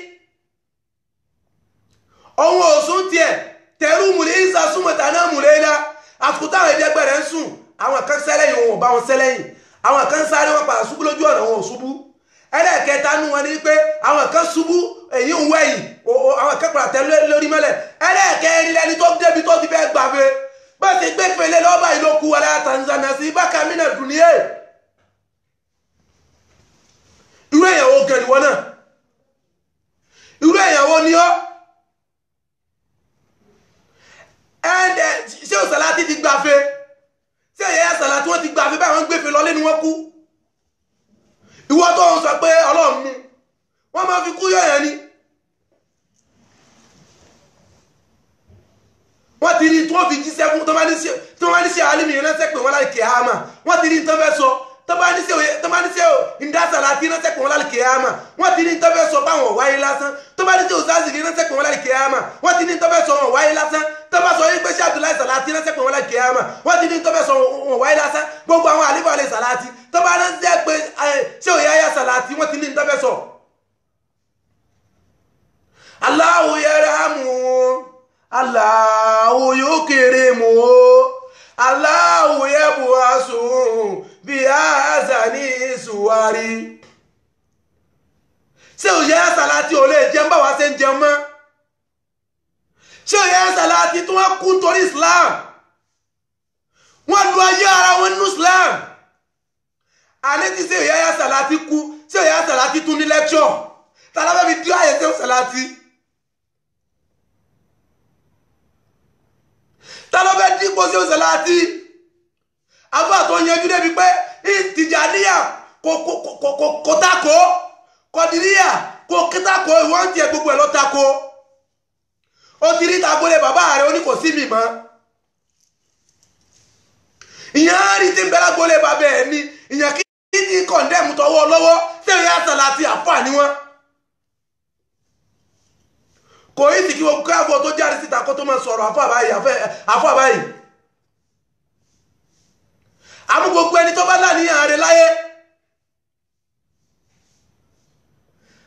òun òsùn tiẹ̀ tẹ̀rù mùlẹ̀ ìsà súnmọ̀tà náà mùlẹ̀ ilá. Àsìkò táwọn ẹ̀dẹ́gbẹ̀ rẹ̀ ń sùn, àwọn kan sẹ́lẹ̀yìn, òun ò bá wọn sẹ́lẹ̀yìn. Àwọn kan sáré wọn padà ṣubú lójú ọ̀nà, wọn ò ṣubú. Ẹlẹ́ẹ̀kẹta nú wọn ni pé àwọn kan ṣubú, èyí ń wẹ̀yìn, àwọn kan padà tẹ̀ lórí mọ́lẹ̀. Ẹlẹ́ẹ̀kẹrin lẹni tó débi tó ti fẹ́ gbàgbé, bá ṣe gbé fèlè lọ́ba ìlókù wala tansa nasibaka mina dunya. Irú èèyàn wo gan ni wọ́n náà? Irú èèyàn wo ni ọ́? Shehu Salati ti gbàfẹ́, Shehu Yahya Salati wọ́n ti gbàfẹ́ báwọn ń gbéfẹ́ lọ lẹ́nu wọn kú. Ìwọ tó ń sọ pé ọlọ́run mú, wọ́n máa fi kú yọ̀yàn ni. Wọ́n ti rí tí wọ́n fi jíṣẹ́ fún tó bá ní ṣe alimi ránṣẹ́ pé wọ́n láì kíyámà. Wọ́n ti rí tó fẹ́ sọ tó bá ní ṣe Inda Salati ránṣẹ́ pé wọ́n láì kíyámà. Wọ́n ti rí tó fẹ́ sọ báwọn wáyé lásán. Tó bá ní ṣe Osazili ránṣẹ́ pé wọ́n láì kíyámà. Wọ́n ti ní tó fẹ́ sọ wọn wáyé lásán. Tó bá sọ wípé ṣé Abdullahi Salati ránṣẹ́ pé wọ́n láì kíyámà. Wọ́n ti ní tó fẹ́ sọ wọn wáyé lásán. Gbogbo àwọn àlífà alẹ́ Salati tó bá ránṣẹ́ pé ṣé Yahya Salati, wọ́n ti ní tó fẹ́ sọ. Allahu yarhamu, Allahu yukrimu, Allahu yab'asu bi ahsani suwari. Ṣé Yahya Salati ò lè jẹun báwa ṣe ń jẹun mọ́? Ṣé Yahya Salati tí wọ́n kú nítorí Islam, wọ́n lu ayé ara wọn nínú Islam. Àní tí ṣé Yahya Salati kú, ṣé Yahya Salati tún ní lẹ́kṣọ̀ tàbí fi dí àyè ṣé Salati. Ta ló fẹ́ dípò ṣé Salati? Àfáà tó yanjú débi pé Tìjàníyà kò tako, Kọ̀dìríyà kò tako, ìwọ́n tiẹ̀ gbogbo ẹ̀ lọ tako. Ó ti rí tagbolé bàbá rẹ̀, ó ní kò sí mi mọ́. Ìyẹn á rí tí ń bẹ lágbolé bàbá ẹ̀ ni ìyẹn kí ní kọ̀ndẹ́mù tọwọ́ lọ́wọ́. Ṣé Yahya Salati àfáà ni wọ́n? Kò í sì kí wọ́n káàbọ̀ tó jáde síta kó tó máa sọ̀rọ̀ àfáà báyìí, àfáà báyìí. Àmú gbogbo ẹni tó bá láníyàn rẹ̀ láyé,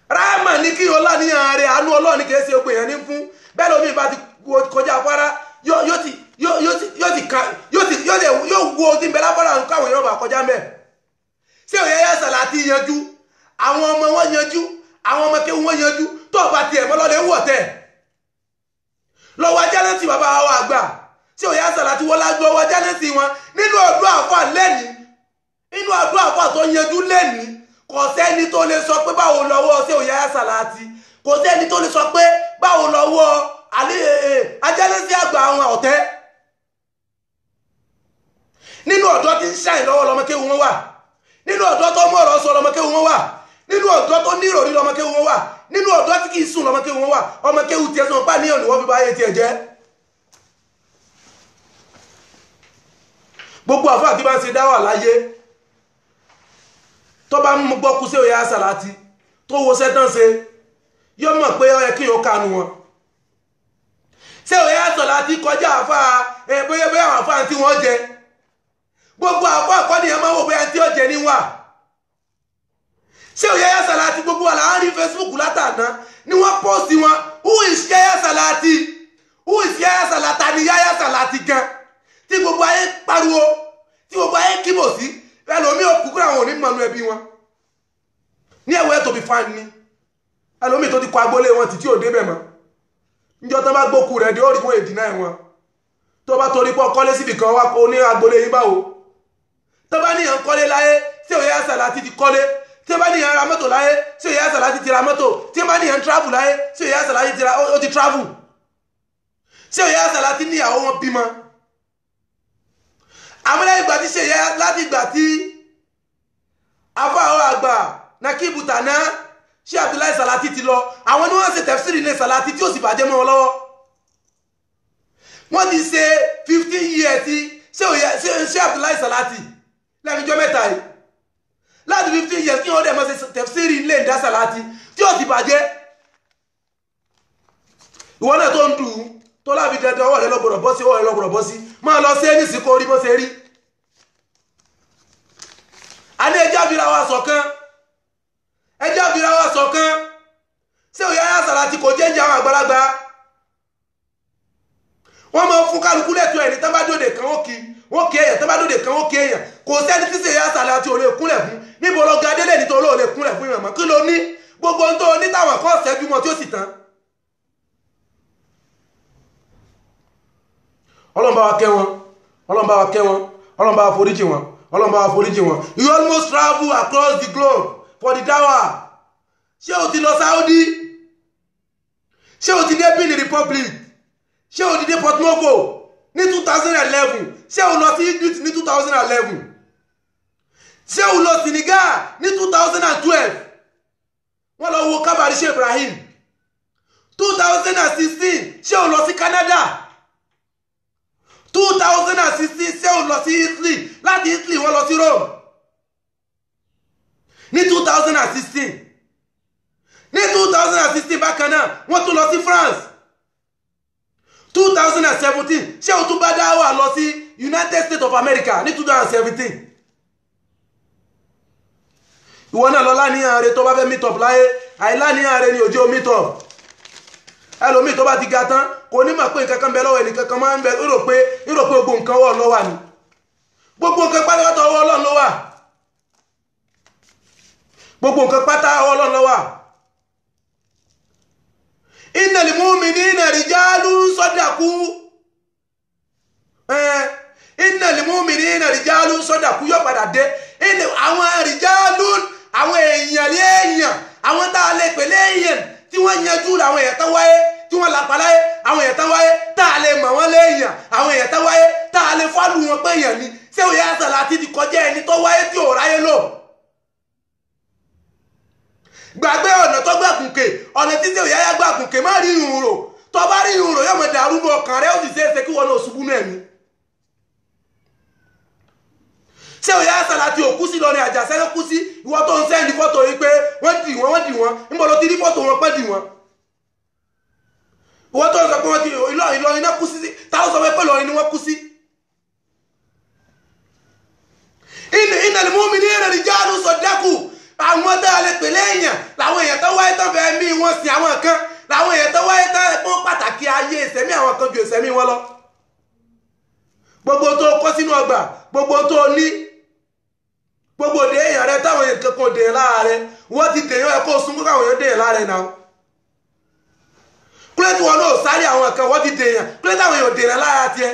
ráàmà ní kí o láníyàn rẹ̀, àánú Ọlọ́run kìí ṣe gbogbo èèyàn ní fún. Bẹ́ẹ̀ lómi bá ti kọjá afárá yóò wo ti ń bẹ láfárá káwọn èèyàn bá kọjá mẹ́. Ṣé Yahya Salati yanjú? Àwọn ọmọ wọn yanjú, àwọn ọmọ kéwú wọn yanjú. Tó o bá tiẹ̀ mọ́ lọ́lẹ̀ wọ̀ tẹ̀ lọ́wọ́ ajálẹ́sì bàbá wa àgbà. Ṣé Yahya Salati wọ́n lágbó wọ́n ajálẹ́sì wọn nínú ọdún àfà lẹ́ni, nínú ọdún àfà tó yanjú lẹ́ni. Kò sẹ́ni tó lè sọ pé báwo lọ́wọ́ ṣé Yahya Salati, kò sẹ́ni tó lè sọ pé báwo lọ́wọ́ ajálẹ́sì àgbà àwọn ọ̀tẹ́. Nínú ọ̀dọ́ tí ń ṣàìn lọ́wọ́ lọ́mọkéwu wọn wà, nínú ọ̀dọ́ tó mú ọ̀rọ̀ sọ lọ́mọkéwu wọn wà, nínú ọ̀dọ́ tó ní ìròrí lọ́mọkéwu wọn wà, nínú ọ̀dọ́ tí kì í sùn lọ́mọkéwu wọn wà. Ọmọkéwu tiẹ̀ sùn pa níyàn ni wọ́n fi bá ayé tiẹ̀ jẹ́. Gbogbo àfáà tí bá ń ṣe dáwà láyé tó bá ń gbọ́ kú sí Yahya Salati tó wo sẹ́tàn ṣe, yóò mọ̀ pé ó yẹ kí yóò kanu wọn. Ṣé Yahya Salati kọjá àfáà bóyá bóyá àwọn àfáà tí wọ́n jẹ? Gbogbo àfáà kọ́ nìyẹn máa wò bóyá tí ó jẹ níwà. Ṣé Yahya Salati gbogbo wa là ń rí Facebook látàná ni wọ́n pọ́ọ̀sì wọn. Who is Yahya Salati? Who is Yahya Salati? Ni Yahya Salati gan tí gbogbo ayé pariwo, tí gbogbo ayé kíbò sí. Ẹlòmí òkú kúrò àwọn onímọ̀nù ẹbí wọn ní ẹ̀wọ̀ ẹ̀ tó fi fan ni. Ẹlòmí tó ti kọ agboolé wọn títí ò débẹ̀ mọ́. Níjọ́ tán bá gbókù rẹ̀ dé, ó rí wọn èdè náà wọn. Tó bá torí pọ̀ kọ́lé síbì kan wá kó ní agboolé yín báwo. Tó bá níyàn kọ́lé láyé, tí Yahya Salati ti kọ́lé. Tí ó bá níyàn ra mọ́tò láyé, tí Yahya Salati ti ra mọ́tò. Tí ó bá níyàn travel láyé, tí Yahya Salati ó ti travel. Ṣé Yahya Salati níyàwó wọn bímọ? Àmọ́ lẹ́yìn ìgbà tí ṣe yẹ láti ìgbà tí afáwọn àgbà Nakibu Tana ṣé Abdullahi Salati ti lọ, àwọn ni wọ́n ṣe tẹ̀fsírì ilé Salati tí ó sì bàjẹ́ mọ́ wọn lọ́wọ́. Wọ́n ti ṣe 15 years ṣé Abdullahi Salati lẹ́nu ijọ́ mẹ́ta yìí. Láti 15 years kí wọ́n dẹ̀ máa ṣe tẹ̀fsírì ilé ìdá Salati tí ó sì bàjẹ́. Ìwọ náà tó ń dùn ún tó láfi dandan ọwọ́ rẹ lọ́gbọ̀dọ̀ bọ́ sí, ọwọ́ rẹ lọ́gbọ̀dọ̀ bọ́ sí, máa lọ sí ẹni sí kó rí bó ṣe rí. A ní ẹjẹ́ àfihàn wa ṣọ̀kan, ẹjẹ́ àfihàn wa ṣọ̀kan. Ṣé Yahya Salati kò jẹ́jẹ́ àwọn àgbàlagbà? Wọ́n máa ń fún kálukú lẹ́tọ̀ọ́ ẹni tán bá dòde kan ó kí wọ́n kí èèyàn, tán bá dòde kan ó kí èèyàn. Kò sẹ́ni tí ṣe Yahya Salati ò lè kúnlẹ̀ fún. Níbo lọ ga délé nítorí ò lè kúnlẹ̀ fún ìrànmọ́? Kí ló ní gbogbo ohun tó ní táwọn kan ṣẹ́jú mọ́ tí ó sì tán? Ọlọ́run bá wa kẹ́ wọn, Ọlọ́run bá wa kẹ́ wọn, Ọlọ́run bá wa foríjì wọn, Ọlọ́run bá wa foríjì wọn. You almost travel across the globe for the dawa. Ṣé o ti lọ Saudi? Ṣé o ti dé Benin Republic? Ṣé o ti dé Port Novo ní 2011? Ṣé o lọ sí Egypt ní 2011? Ṣé o lọ Senegal ní 2012? Wọ́n lọ wo kábàárì ṣe Ibrahim. 2016 ṣé o lọ sí Canada? 2016 ṣé o lọ sí Italy? Láti Italy wọ́n lọ sí Rome ní 2016. Ní 2016 bákan náà wọ́n tún lọ sí France. 2017 ṣé o tún bá dáwà lọ sí United States of America ní 2017. Ìwọ náà lọ láníyàn rẹ tó bá fẹ́ meet up láyé. Àìláníyàn rẹ ni òjò meet up. Ẹlòmíì tó bá ti ga tán kò ní mọ̀ pé nǹkan kan bẹ lọ́wọ́ ẹnìkan kan máa ń bẹ, ó rò pé gbogbo nǹkan ọwọ́ ló wà ní. Gbogbo nǹkan pátápátá ọwọ́ Ọlọ́run ló wà. Gbogbo nǹkan pátá ọwọ́ Ọlọ́run ló wà. Innal mu'minina rijalun sadaqu. Innal mu'minina rijalun sadaqu yóò padà dé. Àwọn rijalun, àwọn èèyàn léèyàn, àwọn tá a lè pè léèyàn tí wọ́n yanjú làwọn èèyàn tán wáyé, tí wọ́n lapa láyé, àwọn èèyàn tán wáyé tá a lè mọ̀ wọ́n léèyàn, àwọn èèyàn tán wáyé tá a lè fọ́lù wọn pé èèyàn ni. Ṣé òye àsàlátì ti kọjá ẹni tó wáyé tí ò ráyé lò? Gbàgbé ọ̀nà tó gbàgùnkè, ọ̀nà tí ṣé òye ayá gbàgùnkè má rí ìhùn rò. Tó bá rí ìhùn rò yóò mọ̀ dàrú nù ọkàn rẹ, ó sì ṣeé ṣe kí wọn náà ṣubú nù ẹ̀mí. Ṣé òye àsàlátì ò kú sí lọ́rin Àjàṣẹ́ ló kú sí? Ìwọ tó ń sẹ́ndì fọ́tò yìí pé wọ́n dì wọ́n, wọ́n dì wọ́n, níbo ló ti rí fọ́tò wọn pẹ́ dì wọ́n? Ìwọ tó ń sọ pé wọ́n ti Ìlọrin náà kú sí, táwọn sọ pé Ìlọrin ni wọ́n kú sí. Innal mu'minina rijalun saddaqu. Àwọn tá a lè pè léèyàn làwọn èèyàn tó wáyé tán fẹ́ mí wọn sin àwọn kan, làwọn èèyàn tó wáyé tán pọ́n pàtàkì ayé ìsẹ̀mí àwọn kan ju ìsẹ̀mí wọn lọ. Gbogbo tó kọ́ sínú ọgbà, gbogbo tó ní, gbogbo òde èèyàn rẹ táwọn èèyàn kankan dèèyàn lára rẹ, wọ́n ti dèèyàn ẹ kó sunkún káwọn èèyàn dèèyàn lára rẹ náà. Kúlẹ̀ tí wọn náà sáré àwọn kan, wọ́n ti dèèyàn, kúlẹ̀ táwọn èèyàn dèèyàn lára tiẹ̀.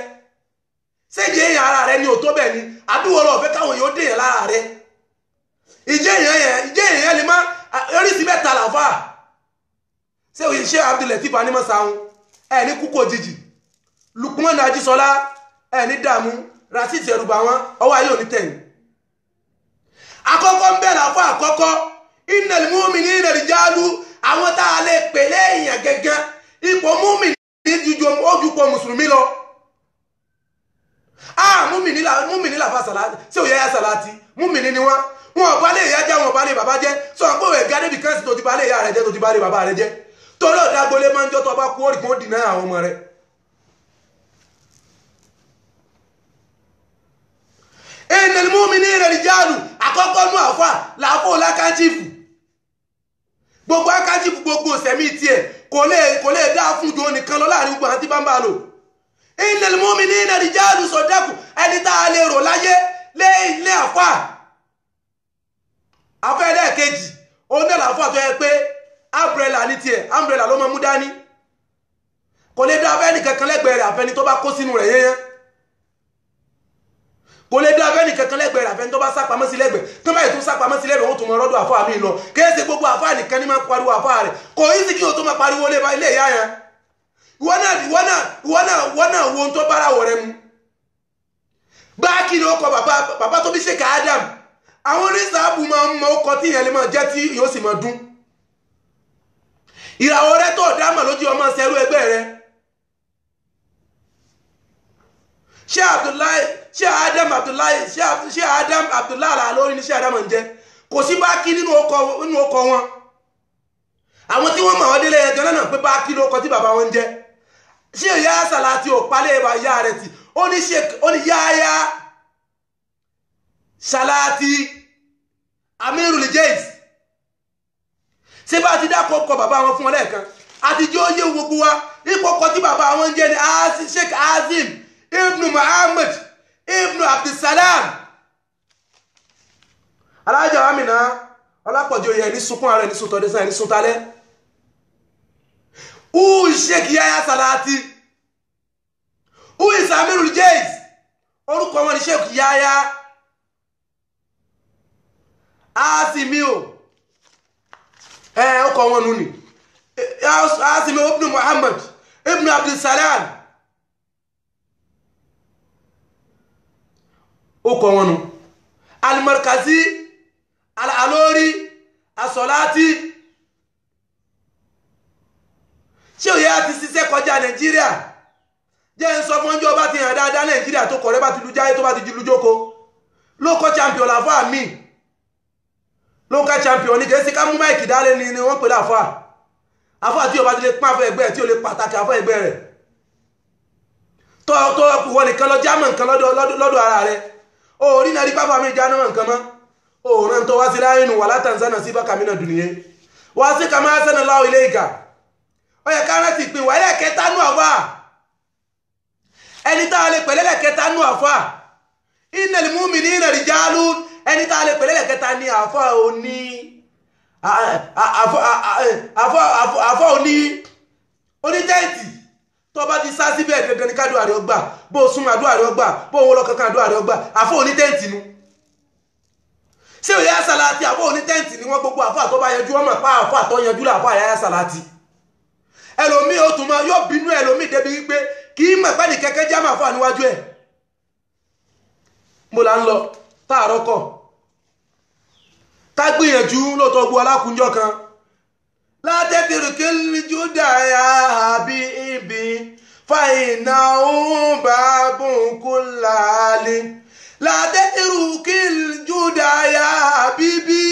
Ṣéjì èèyàn ara rẹ ni ò tó bẹ́ẹ̀ ni, àbí wọ́n lọ fẹ́ káwọn èèyàn dèèyàn lára rẹ? Ìjẹ́ èèyàn yẹn lè má oríṣi mẹ́ta làfà. Ṣé òye ṣé Abdul Lateef Animasahun ẹ̀ ní kúkú òjijì, Lukman Ajísọlá ẹ̀ ní dààmú, Rasheed Ẹ̀rùbà wọn ọwọ́ ayé òní tẹ̀yìn. Àkọ́kọ́ ń bẹ̀rẹ̀ àfọ́ àkọ́kọ́, innal mu'minina rijalu, àwọn tá a lè pè léèyàn gẹ́gẹ́, ipò múmi ní ju ojúpọ̀ mùsùlùmí lọ. Múmi ní làfà sàlátì, ṣé òye yá sàlátì, múmi ní ni wọ́n. Wọn ò bá lè yá jẹ́, wọn ò bá lè bàbá jẹ́. Sọ pé òwe gádé bí kẹ́sì tó ti bá lè yá rẹ̀ jẹ́, tó ti bá lè bàbá rẹ̀ jẹ́. Torí ọ̀dàgbolé máa ń jọ́ tó bá kú ó rí kí wọ́n dìnnà àwọn ọmọ rẹ̀. Innal mu'minina rijalu, àkọ́kọ́ nú àfà làáfò lákàchífù. Gbogbo akáchífù gbogbo sẹ̀mí tiẹ̀ kò lè dá fún ju onìkan lọ láàrin gbogbo àti bámbá lò. Innal mu'minina rijalu sadaku, ẹni tá a lè rò láyé lé àfà. Àfà ẹlẹ́ẹ̀kejì, òun náà làáfà tó yẹ pé umbrella ní tiẹ̀, umbrella ló máa mú dání. Kò lè dá afẹ́ nìkankan lẹ́gbẹ̀ẹ́ rẹ̀ àfẹ́ni tó bá kó sínú rẹ̀ yẹ́yẹ́. Kò lè dá afẹ́ nìkankan lẹ́gbẹ̀ẹ́ rẹ̀ àfẹ́ni tó bá sápamọ́ sí lẹ́gbẹ̀ẹ́. Tó báyìí tún sápamọ́ sí lẹ́gbẹ̀ẹ́, wọ́n tún mọ rọ́dọ̀ àfáà mi lọ. Kìí ṣe gbogbo àfáà nìkan ní máa ń pariwo àfáà rẹ̀. Kò í sí kí o tó máa pariwo ilé ìyá yẹn. Ìwọ náà wo ohun tó bára wọ̀ rẹ mu. Báàkì ni ó kọ bàbá tó bí Sheikh Adam. Àwọn oníṣàbù máa ń mọ ọkọ tí ìyẹn lè máa jẹ́ tí yóò sì máa dún. Ìràwọ̀ rẹ tó dámà lójú ọmọ ṣẹrú ẹgbẹ́ rẹ. Ṣé Abdullahi, ṣé Adam Abdullahi, ṣé Adam Abdullahi Al-Ilory ni ṣé Adam ń jẹ́? Kò sí báàkì nínú ọkọ wọn. Àwọn tí wọ́n mọ̀ wọ́n délé ẹjọ́ náà pé báàkì ló kọ tí bàbá wọn ń jẹ́. Ṣé ìyá Sàlátì ò palẹ̀ ìyá rẹ̀ tì? Ó ní Yáyá Sàlátì Amirul Jais. Ṣé bá ti dákọ̀ ọkọ̀ bàbá wọn fún ọ lẹ́ẹ̀kan? Àtijọ́ ó yé gbogbo wa, ipò ọkọ̀ tí bàbá wọn ń jẹ́ ni Sheikh Azim Ibn Muhammad Ibn Abdulsalam. Alájà Amina Ọlápọ̀jù oyè ẹni sunkún ara ẹni suntọ́ dẹ́sán ẹni suntalẹ́. Sheikh Yahya Salati is Amirul Jais. Orúkọ wọn ni Sheikh Yahya Azimio. Ọkọ wọn nù ni Azimio Ibn Muhammad Ibn Abdulsalam. Ó kọ wọn nu Al-Markazi, Al-Alori, As-Salati. Ṣé òye àti ṣiṣẹ́ kọjá Nàìjíríà? Jẹ́ ń sọ fún ọjọ́ bá ti hàn dáadáa Nàìjíríà tó kọ̀rẹ́ bá ti lu jáyé tó bá ti lu jóko. Local champion làfáà mi. Local champion ní kìí sí ká mú máìkì dálé ni wọ́n pè láfáà. Àfáà tí o bá ti lè pín àfẹ́ ẹgbẹ́ tí o lè pàtàkì àfẹ́ ẹgbẹ́ rẹ̀. Tọ́ ìwọ nìkan lọ jámọ̀ nǹkan lọ́dọ̀ ara rẹ̀. Orí náà rí pápá mi jáná mọ̀ nǹkan mọ́. Òòrùn tó wá sí láyé nù wà látàǹsánà sí bákà mí náà dùn nìyẹn. Wá sí kàmá sẹ́nà láwọ ilé ìgà. Ó yẹ ká rántí pé wà ẹlẹ́kẹta nù àfà. Ẹni tá a lè pẹ̀lẹ́ lẹ́kẹta nù àfà. Innal mu'minina rijalun. Ẹni tá a lè pẹ̀lẹ́ lẹ́kẹta ní àfà òní. Àfà òní Onítẹ́ǹtì tó bá ti sá síbẹ̀ dandan ní kádùá rẹ̀ ọgbà, bó o súnmọ́ àdúrà rẹ̀ ọgbà, bó o wọlọ́ kankan àdúrà rẹ̀ ọgbà. Àfọ onítẹ́ǹtì nu. Ṣé òye àsàlátì àfọ onítẹ́ǹtì ni wọ́n gbogbo àfọ àtọ́ bá yanjú ọmọ pa àfọ àtọ́ yanjú làfọ àyà àsàlátì. Ẹlòmíì ó tún máa yóò bínú ẹlòmíì débi wípé kì í mọ̀ pẹ́ ní kẹ́kẹ́ já máa fọ àníwájú ẹ̀. Mo là ń lọ táàrọ́ kọ̀. Ká gbìyànjú lóòótọ́ gbọ́ alákùnjọ kan. Látẹ̀tìrì júdà yá àbí ibi fàyínà òun bá bùnkún láàlì. Látẹ̀tìrì júdà yá àbí bí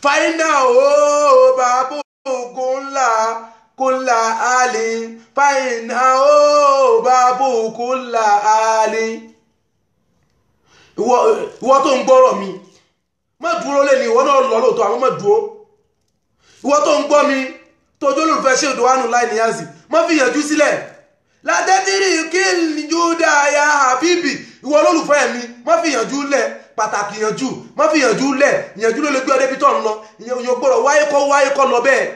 fàyínà òun bá bùnkún láàlì. Fàyínà òun bá bùnkún láàlì. Ìwọ tó ń gbọ́rọ̀ mi, má dúró lé ní ìwọ náà lọ lóòótọ́, àwọn má dúró. Ìwọ tó ń gbọ́ mi tó jólùfẹ́ ṣe òdòwánù láì níyàzì, má fi yànjú sílẹ̀. Látẹ́tìrì kí júdà ya àbíbì, ìwọ olólùfẹ́ mi, má fi yànjú lẹ̀. Pàtàkì yànjú, má fi yànjú lẹ̀. Yànjú ló lè gbé ọ débi tó ń lọ. Ìyẹn gbọ́dọ̀ wáyé kọ́ wáyé kọ́ lọ bẹ́ẹ̀.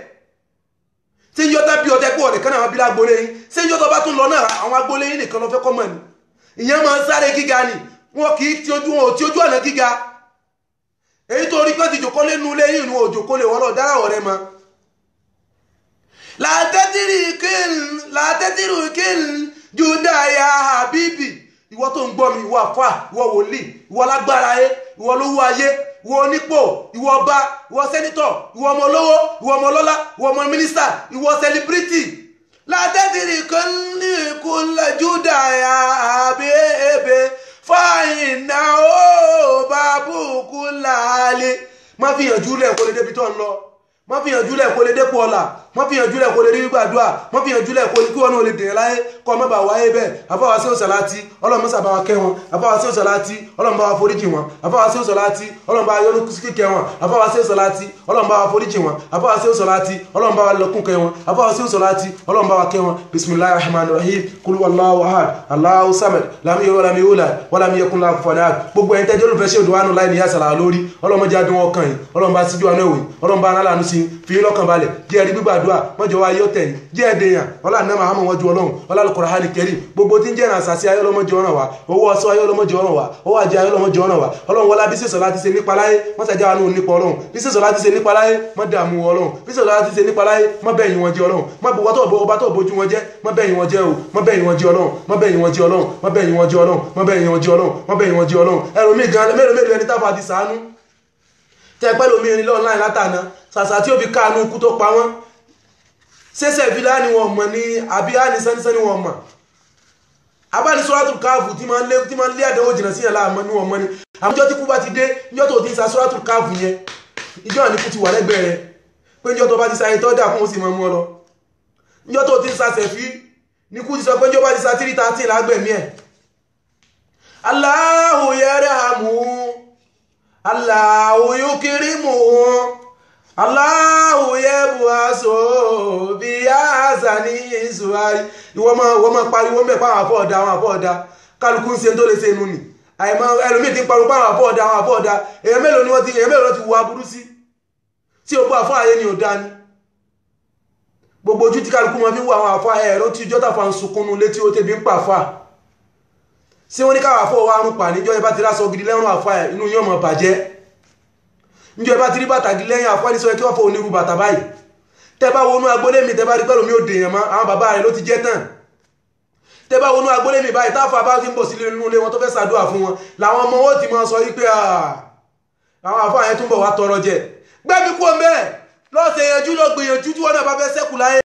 Ṣé ń yọta bí ọtẹ pé ọ̀rẹ́ kan náà bí lágbolé yín? Ṣé ń yọta bá tún lọ náà àwọn agbolé yín nìkan lọ fẹ́ kọ́ mọ̀ ni? Ìyẹn máa ń sáré gíga ni, wọn kì í ti ojú wọn ò ti ojú ọ̀nà gíga. Èyí tó rí pé ti jòkó lẹ́nu ilé yìí nu òjòkó lè wọ́n lọ dára ọ̀rẹ́ mọ́. Látẹ́tìrì kíl júdà ya habibi. Ìwọ tó ń gbọ́ mi, ìwọ àfà, ìwọ wòlíì, ìwọ lágbára ayé, ìwọ olówó ayé, ìwọ onípò, ìwọ ọba, ìwọ sẹ́nítọ̀, ìwọ ọmọ olówó, ìwọ ọmọ ọlọ́lá, ìwọ ọmọ mínísítà, ìwọ sẹlibírítì. Látẹ́tìrì kíl júdà ya habibi fàyínà ó bá bùkún láàlẹ́. Má fi yànjú lẹ̀ kó lè débi tó ń lọ. Má fi yànjú lẹ̀ kó lè dépò ọ̀la. Má fi yànjú lẹ̀ kó lè rí gbàdúrà. Má fi yànjú lẹ̀ kó lè kí wọn náà lè dèyàn láyé kọ́ má bàa wáyé bẹ́ẹ̀. Àfáwá sí òsàlátì, Ọlọ́run mọ́sà bá wa kẹ́ wọn. Àfáwá sí òsàlátì, Ọlọ́run bá wa foríjì wọn. Àfáwá sí òsàlátì, Ọlọ́run bá wa yọ́nú kíkẹ́ wọn. Àfáwá sí òsàlátì, Ọlọ́run bá wa foríjì wọn. Àfáwá sí òsàlátì, Ọlọ́run bá wa lọ́kùn kẹ́ wọn. Àfáwá sí òsàlátì, Ọlọ́run bá wa kẹ́ wọn. Bismillahir rahmanir rahim. Kul huwallahu ahad, Allahu samad, lam yalid walam yulad, walam yakun lahu kufuwan ahad. Gbogbo ẹ̀yin tẹ́jọ́ olùfẹ́ ṣe òdùwánu láì ní àsàlà lórí. Ọlọ́run jẹ́ adùn ọkàn yìí. Ọlọ́run bá síjú àná òwe. Ọlọ́run bá aláàánú sí fi lọ́kàn balẹ̀. Jẹ́ ẹ̀rí gbígbàdúrà, mọ́jọ wa yóò tẹ̀yìn. Jẹ́ ẹ̀dẹ̀yàn, ọlá àná màá mọ̀ wọ́n ju Ọlọ́run. Ọlá Al-Qur'ani Karim. Gbogbo tí ń jẹ́ ìrànṣà sí ayé ọlọ́mọdé ọ̀ràn wa. Owó ọsọ ayé ọlọ́mọdé ọ̀ràn wa. Owó ajé ayé ọlọ́mọdé ọ̀ràn wa. Ọlọ́run wọlá bí sísọ láti ṣe nípa láyé, wọ́n ṣàjà wa nù nípa Ọlọ́run. Bí sísọ láti ṣe nípa láyé, mọ́ dààmú Ọlọ́run. Bí sísọ láti ṣe nípa láyé, mọ́ bẹ̀yìn wọn jẹ́ Ọlọ́run. Mọ́ bọ̀ wọ́tọ̀ ọba tó bójú wọn jẹ́, mọ́ bẹ̀yìn wọn jẹ́ o. Mọ́ bẹ̀yìn wọn jẹ́ Ọlọ́run. Mọ́ bẹ̀yìn wọn jẹ́ Ọlọ́run. Mọ́ bẹ̀yìn wọn jẹ́ Ọlọ́run. Mọ́ bẹ̀yìn wọn jẹ́ Ọlọ́run. Mọ́ bẹ̀yìn wọn jẹ́ Ọlọ́run. Ẹlòmíì gan mélòó mélòó ẹni táfà ti sàánú. Tẹ́ pẹ́ lómi irin lọ́nà látàná, ṣàṣà tí ó fi káànú ikú tó pa wọ́n. Ṣẹ́ṣẹ̀ fìlà ni wọ́n mọ̀ ní àbí á ní sánísán ni wọ́n mọ̀. Abánisọ́ràtù káàfù tí máa ń lé àdánwò jìnnà síyàn láàmọ́ ní wọ́n mọ́ ni. Àmọ́ ìjọ́ tí kú bá ti dé, ìjọ́ tó ti ń sa sọ́ràtù káàfù yẹn, ìjọ́ àníkú ti wà lẹ́gbẹ̀ẹ́ rẹ̀. Pé ìjọ́ tó bá ti sa ẹni tó dà kún ó sì máa mú ọ lọ. Ìjọ́ tó ti ń sa sẹ̀fí, ní kú ti sọ pé ìjọ́ bá ti sa 313 lágbẹ̀mí ẹ̀. Allahu yarhamu, Allahu yukrimu, Allahu yab'asu bi ahsani suwari. Ìwọ máa pariwo mẹ́ pa àwọn àfọ́ ọ̀dà, àwọn àfọ́ ọ̀dà. Kálukú ń ṣe tó lè ṣe inú nì. Àìmọ́ ẹlòmíì ti ń pariwo pa àwọn àfọ́ ọ̀dà, àwọn àfọ́ ọ̀dà. Èèyàn mélòó ni wọ́n ti, èèyàn mélòó ti wo aburú sí? Tí o gbọ́ àfọ́ ayé ni ò dá ni. Gbogbo ojú tí kálukú máa fi ń wo àwọn àfọ́ ẹ̀rọ tí ìjọ́ tàfà ń sunkún nu létí ó tẹ̀bí ń pa àfà. Ṣé wọ́n ní káwọn àfọ́ wa rún pa níjọ́ ẹ bá ti rásọ gidi lẹ́rùn àfà ẹ̀ inú yóò máa bàjẹ́. Njọ́ ẹ bá ti rí bàtà gidi lẹ́yìn àfọ́ ní sọ kí wọ́n fọ onírú bàtà báyìí. Tẹ́ bá wọnú agbolé mi tẹ́ bá rí pẹ́lú mi ò dèèyàn mọ́, àwọn bàbá rẹ̀ ló ti jẹ́ tán. Tẹ́ bá wọnú agbolé mi báyìí táfà bá ti ń bọ̀ sílé inú ilé wọn tó fẹ́ ṣàdúrà fún wọn làwọn ọmọ wọn ti máa sọ wípé àwọn àfọ́ àyẹn tún bọ̀ wá tọrọ jẹ. Gbẹ́mi kú ọmọ ẹ̀ lọ́sẹ̀ yanjú lọ gbìyànjú tí wọ́n náà bá fẹ́ sẹ́kù láyé.